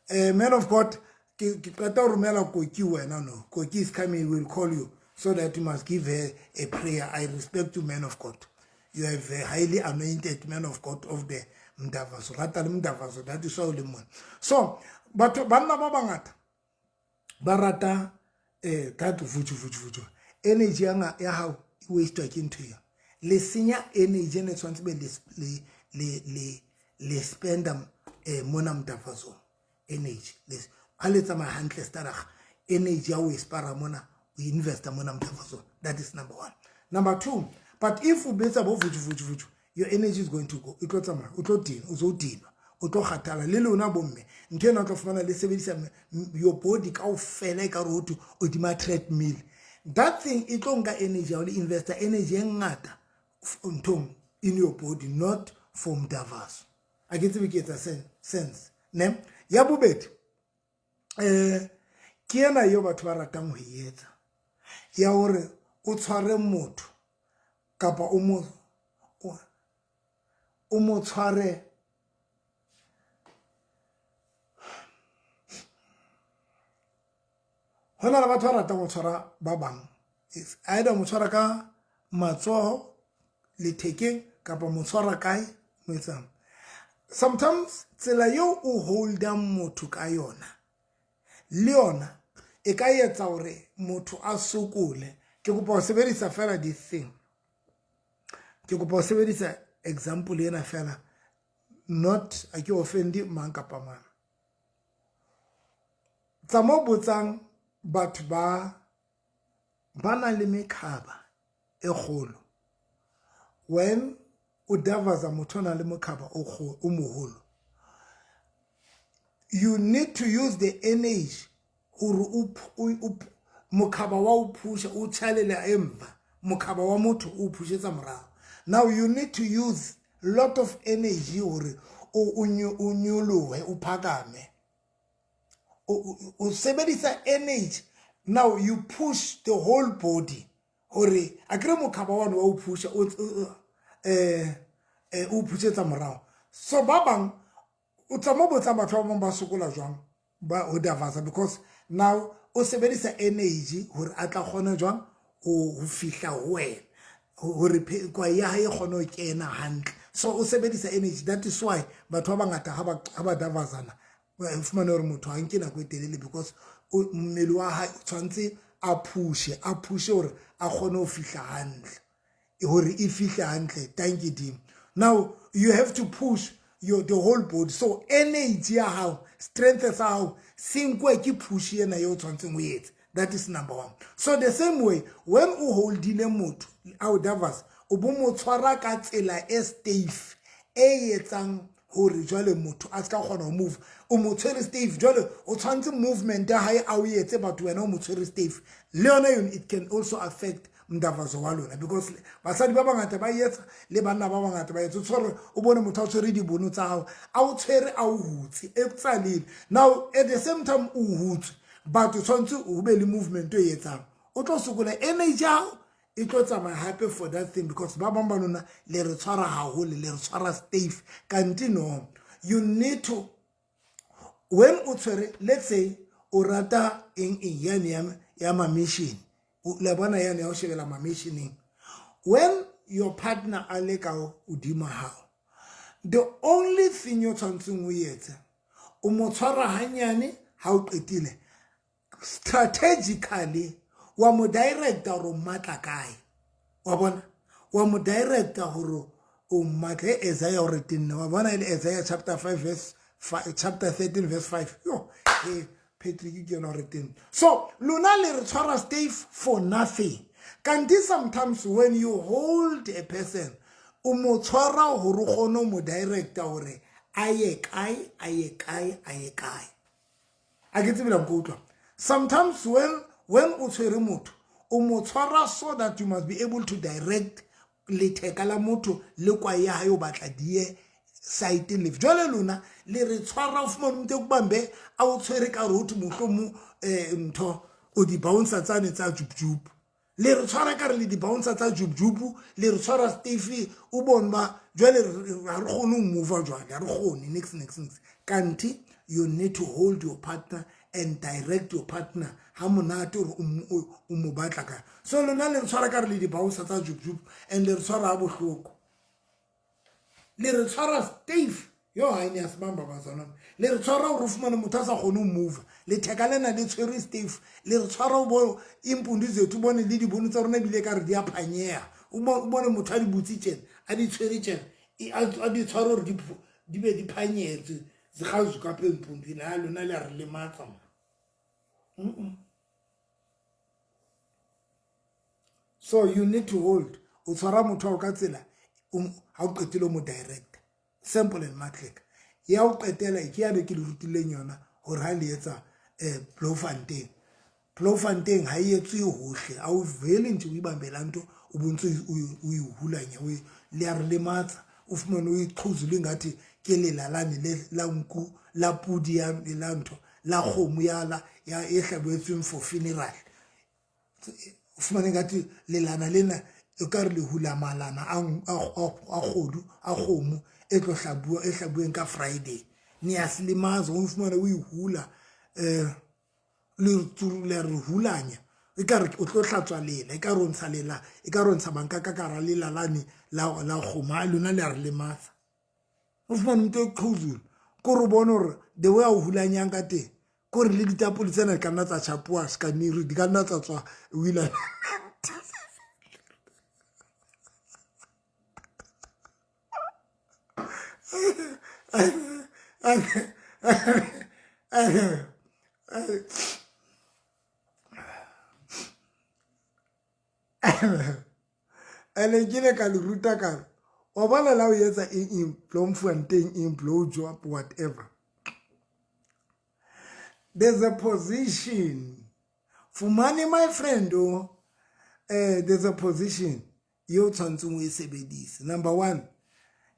yena man of God. Ke qeta ho romela Koki wena. No, Koki is coming, will call you so that you must give her a prayer. I respect you, man of God. You have a highly anointed man of God of the Mdavazo. Rata le Mdavazo, that is why o le mona. So batho, banna ba bangata ba rata that vuju vuju vuju. Energy ya hao e wastewa ke ntho eo. Le senya energy ene tshwanetse be le spenda mona Mdavazong. Energy ha le tsamaya hantle staraga, energy ya o e spara mona, o investa mona Mdavazong. That is number one. Number two, but if o betsa bo vuju vuju vuju, your energy is going to go, e tlo tsamaya, o tlo dinwa, o tlo dinwa, o tlo kgathala. Le lona bomme, ntho ena o tlo fumana le sebedisa your body kaofela, e ka re hothwe odima treadmill. That thing e tlo nka energy ya o le investa energy e ngata nthong in your body, not for mdavaso. A ke tsebe ke etsa sense ne? Ya bobedi, ke ena eo batho ba ratang ho e etsa, ya hore o tshware motho kapa o mo tshware. Ho na le batho ba ratang ho tshwara ba bang, either mo tshwara ka matsoho lethekeng kapa mo tshwara kae, mo etsang. Sometimes tsela eo o holdang motho ka yona le yona e ka etsa hore motho a sokole. Ke kopa ho sebedisa fela this thing, ke kopa ho sebedisa example ena fela, not a ke offend mang kapa mang. Tsa mo botsang batho ba nang le mekhaba e kgolo, when o davaza motho o nang le mokhaba o moholo, you need to use the energy hore o mokhaba wa o phusha, o tjhalela emva mokhaba wa motho, o phushetsa morao. Now you need to use lot of energy hore o nyolohe, o phakame, o sebedisa energy. Now you push the whole body hore akere mokhaba wa o phusha, o phushetsa morao. So ba bang o tsa mo botsa batho ba bang ba sokola jwang ba ho davasa, because now o sebedisa energy hore a tla kgona jwang ho fihla ho wena, hore kwae ya hae e kgone ho kena hantle. So o sebedisa energy. That is why batho ba bangata ha ba davazana, o fumane hore motho ha nke nako e telele, because mmele wa hae o tshwanetse a phushe hore a kgone ho fihla hantle, hore e fihle hantle. Thank you. Now you have to push your the whole body, so energy ya hao, strength sa hao se nkwe ke push ena eo tshwanetseng o etse. That is number one. So the same way, when o holdile motho a o davas, o bo mo tshwara ka tsela e stiff e etsang hore jwale motho a ska kgona ho move, o mo tshwere stiff. Jwale o tshwanetse movement ya hae a o etse, batho wena o mo tshwere stiff le yona. Yone it can also affect mdavazo wa lona, because basadi ba bangata ba etsa le banna ba bangata ba etsa. O tshwere, o bone motho a tshwere dibono tsa hao, a o tshwere, a o hutse e tsalile. Now at the same time o hutse, but o tshwanetse o be le movement o e etsang, o tlo sokola, energy ya hao e tlo tsamaya hape for that thing, because ba bang ba lona le re tshwara haholo, le re tshwara stiff. Kanti no, you need to, when o tshwere, let's say o rata eng eng yane ya ma-mission, le bona yane ya ho shebela ma-missioning, when your partner a le ka hodima hao, the only thing o tshwanetseng o etse, o mo tshwara hanyane. Ha o qetile, strategically wa mo directa hore o mmatla kae, wa bona, wa mo directa hore o mmatla e Isaiah hore tenne, wa bona, e le Isaiah chapter 5 verse 5, chapter 13 verse 5. Yo, hey Patrick, ke yona hore tenne. So lona le re tshwara stiff for nothing. Kanti sometimes when you hold a person, o mo tshwara hore o kgone ho mo directa hore a ye kae, a ye kae, a ye kae. A ke tsebe la nko utlwa. Sometimes when o tshwere motho, o mo tshwara so that you must be able to direct letheka la motho le kwae ya hae o batla die. saeteng lefe. Jwale lona le re tshwara, o fumane motho e kubambe a o tshwere ka re ho thwe mohlomong ntho o di-bouncer tsane tsa jubjubu. Le re tshwara ka re le di-bouncer tsa jubjubu, le re tshwara stiff, o bone ba jwale ha re kgone ho move jwale, ha re kgone nix nix nix. Kanti you need to hold your partner and direct your partner ha monate hore o mo batla ka. So lona le re tshwara ka re le di-bouncer tsa jubjubu and le re tshwara ha bohloko. Le re tshwara stiff. Yo ha ene ya sebamba bazalwane. Le re tshwara hore o fumane motho a sa kgone ho move. Letheka lena le tshwere stiff. Le re tshwara o bo impundu zethu o bone le dibono tsa rona ebile ka re di a phanyeha. O bone motho a di butse tjena, a di tshwere tjena, a di tshware hore di be di phanyetse. Zigazuka apha empundwini. Ha lona le a re lematsa man. So you need to hold. O tshwara motho wa ka tsela ha o qetile o mo direct. Simple and matleka. Ya o qetela ke ya be ke le rutileng yona hore ha le etsa Bloemfontein. Bloemfontein ha e etswe hohle. Ha o vele nje o ibambela nto o bontse o e hulanya, o le a re lematsa. O fumane o iqhuzule ngathi ke lelalane le la nku la pudi ya la ntho la kgomo ya la ya e hlabetsweng for funeral. O fumane ngathi lelana lena e ka re le hula malana a kgodu a kgomo e tlo hlabuwa e hlabuweng ka Friday. Ne ya se limaza o fumane o e hula le re hulanya e ka re o tlo hlatswa lela e ka re o ntsha lela e ka re o ntsha manka ka kara lela lane la kgomo a lona le a re lematsa. O fumane motho e qhuzula ko re bone hore the way a o hulanyang ka teng ko re le ditapole tsena di ka nna tsa chapoa sekaniri di ka nna tsa tswa wila. Ene nkile ka le ruta ka re wa bona la o etsa eng eng Bloemfontein eng blow job whatever. There's a position. Fumane my friend oh, there's a position eo tshwantseng o e sebedise. Number one,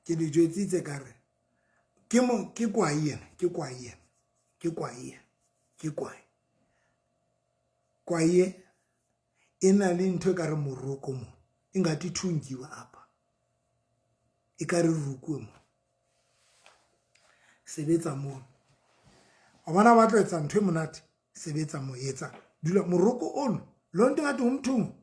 ke le jwetsitse ka re ke mo ke kwai ena, ke kwai ena, ke kwai ena, ke kwai. Kwai e e na le ntho e ka re moroko mo e ngati thungiwa apa e ka re rukwe mo sebetsa mo wa bona ba tlo etsa ntho e monate sebetsa mo etsa dula moroko ono lo nto ngathi umthungo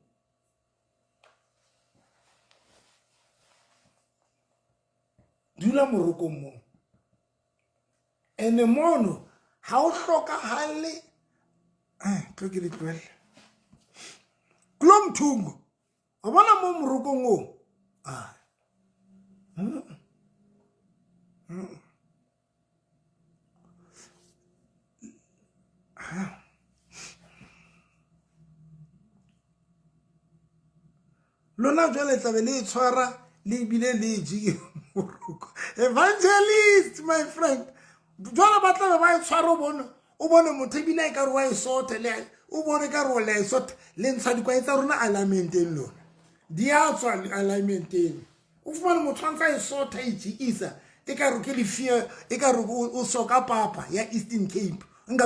dula morokong mo ene mono ha o hlokahale tlo ke le tlohelle kulo mthungo wa bona mo morokong o lona jwale tlabe le e tshwara le ebile le e jike moroko. Evangelist my friend, jwale ba tlabe ba e tshwara o bone o bone motho ebile e ka re wa e sotha le o bone ka re o la e sotha le ntsha dikwae tsa rona alignmenteng lona di a tswa alignmenteng. O fumane motho a ntse a e sotha e jikisa e ka re ke lefia e ka re o soka papa ya Eastern Cape nka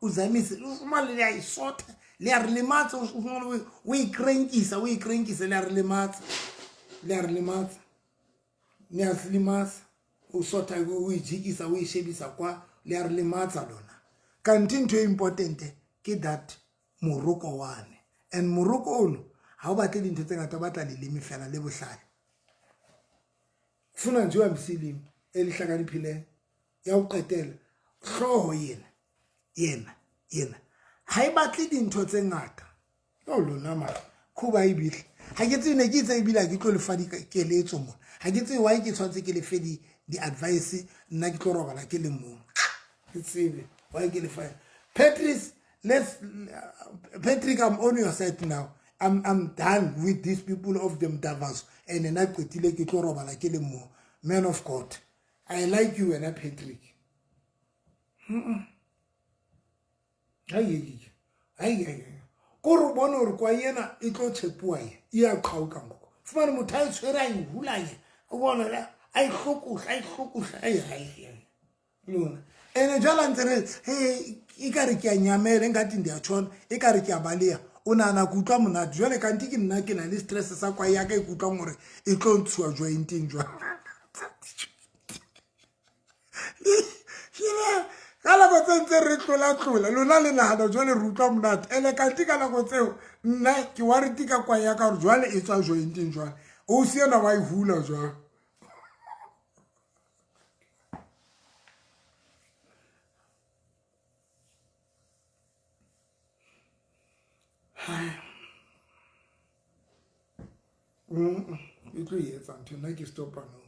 o zamise o fumane le a e sotha le a re lematsa o fumane o e krenkisa o e krenkisa le a re lematsa le a re lematsa ne a se lematsa o sotha o e jikisa o e shebisa kwa le a re lematsa lona. Kanthe ntho e important ke that moroko wane and moroko ono ha o batle dintho tse ngata o batla leleme fela le bohlale. Funa nje uhambise ilimi elihlakaniphileyo ya ho qetela hlooho yena yena yena ha e batle dintho tse ngata. Yo lona mara khuba ebile ha ke tsebe ne ke itse ebile ha ke tlo lefa dikeletso mona ha ke tsebe why ke tshwanetse ke lefe di-advice nna ke tlo robala ke le mong ke tsebe why ke lefa. Patrice, let's Patrick, I'm on your side now. I'm done with these people of them Davos and nna qetile ke tlo robala ke le mong. Man of God, I like you wena Patrick. Ko re bone hore kwa ena e tlo tshepuwa e ya qhaoka ngoko. Fumane motho a e tshwere a e hulanya o bona A e hlokohla, a e hlokohla, ai ai lona. Ene jwale a ntse re he e ka re ke a nyamela, engathi ndiyatshona, e ka re ke a baleha. O nahana ke utlwa monate jwale, kanti ke nna ke na le stress sa kwae ya ka e ke utlwang hore e tlo ntshuwa jointeng jwale. Ka nako tse ntse re tlola-tlola lona le nahana jwale re utlwa monate, ene kanti ka nako tseo nna ke warranty ka kwae ya ka hore jwale e tswa jointeng jwale. Ausi ena wa e hula jwale. E tlo e etsa ntho nna ke stopa no.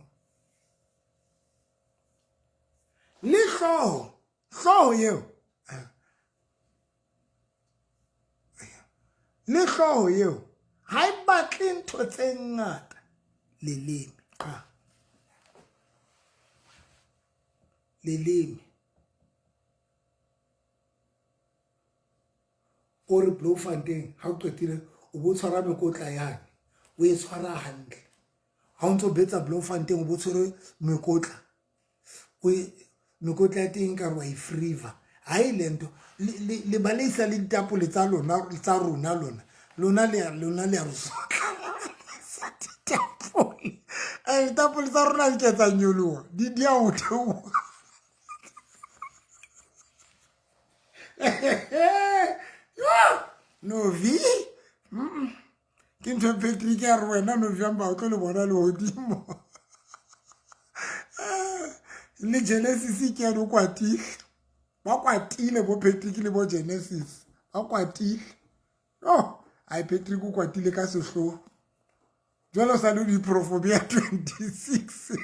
Le hlooho, hlooho eo. Le hlooho eo ha e batle ntho tse ngata, leleme qha. Leleme. O re Bloemfontein ha o qetile o bo tshwara mekotla yane, o e tshwara hantle. Ha o ntso betsa Bloemfontein o bo tshwere mekotla, o mekotla ya teng ekare wa e freever. Ha e le ntho le baleisa le ditapole tsa lona tsa rona lona lona le lona le a re sotla ditapole. Ditapole tsa rona di ke tsa nyoloha, di di a ho theoha. Novi ke ntho Patrick a re wena November o tlo le bona lehodimo. Le Genesis ke ene o kwatile, ba kwatile bo Patrick le bo Genesis ba kwatile. Oh, ai Patrick o kwatile ka sehloho. Jwale sa le diprofobia 26.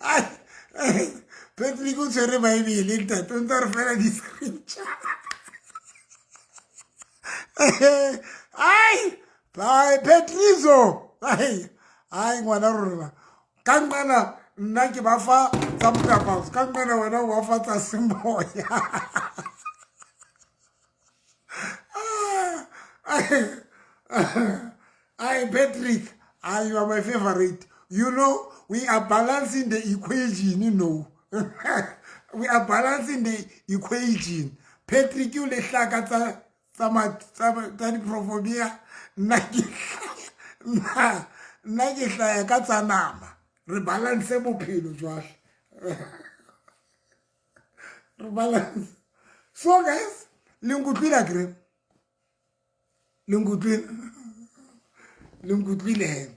Ai Patrick o tshwere Bible ntate, o ntse re fela di-scripture. Ai ai Patrizo, ai ai ngwana rona ka nqana nna ke ba fa tsa mokapao, ka nqana wena o ba fa tsa semoya. Ai Patrick, ai you are my favorite. You know, we are balancing the equation, you know. We are balancing the equation. Patrick o le hlaka tsa tsa tsa diprofobia, nna ke nna ke hlaya ka tsa nama. Re balance bophelo jwale. Re balance. So guys, le nkutlwile akere? Le nkutlwile? Le nkutlwile he.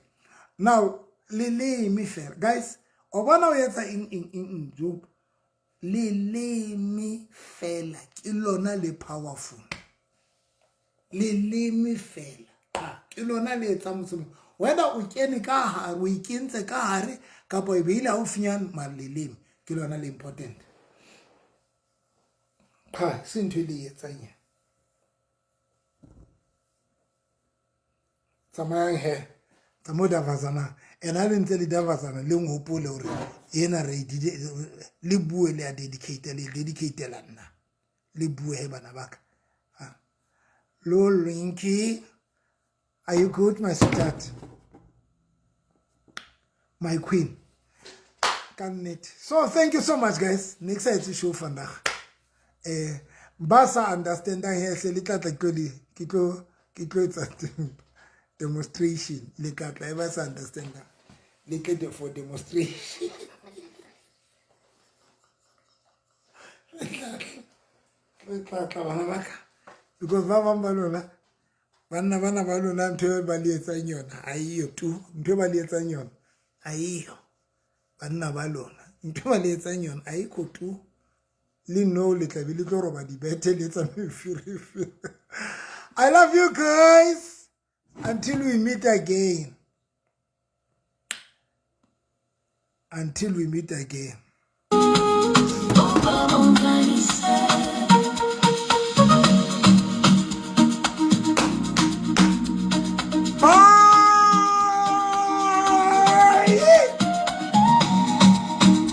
Now, leleme fela. Guys, o bona o etsa eng eng eng eng joke. Leleme fela ke lona le powerful. Leleme fela ke lona le etsang mosebetsi. Whether o kene ka hare, o ikentse ka hare kapa e beile haufinyane, mara leleme ke lona le important. Qha se ntho e le etsang ya. Tsamayang he, tsa mo davazana. Ena le ntse le davazana le nhopole hore ena re le bue le a dedicate le dedicate la nna. Le bue he bana baka. Lo Linky, are you good my sweetheart? My queen. Ka nnete. So thank you so much guys. Ne ke sa etse show vandag. Ba sa understandang he hle le tla tla ke tlo ke tlo ke tlo etsa demonstration, le tla tla e ba sa understandang le tle for demonstration. Le tla tla bana ba ka, because ba bang ba lona banna bana ba lona ntho e ba le etsang yona ha eyo tu, ntho e ba le etsang yona ha eyo. Banna ba lona ntho e ba le etsang yona ha e tu, le no le tla be le tlo roba dibethe le etsa meferefere. I love you guys until we meet again. Until we meet again.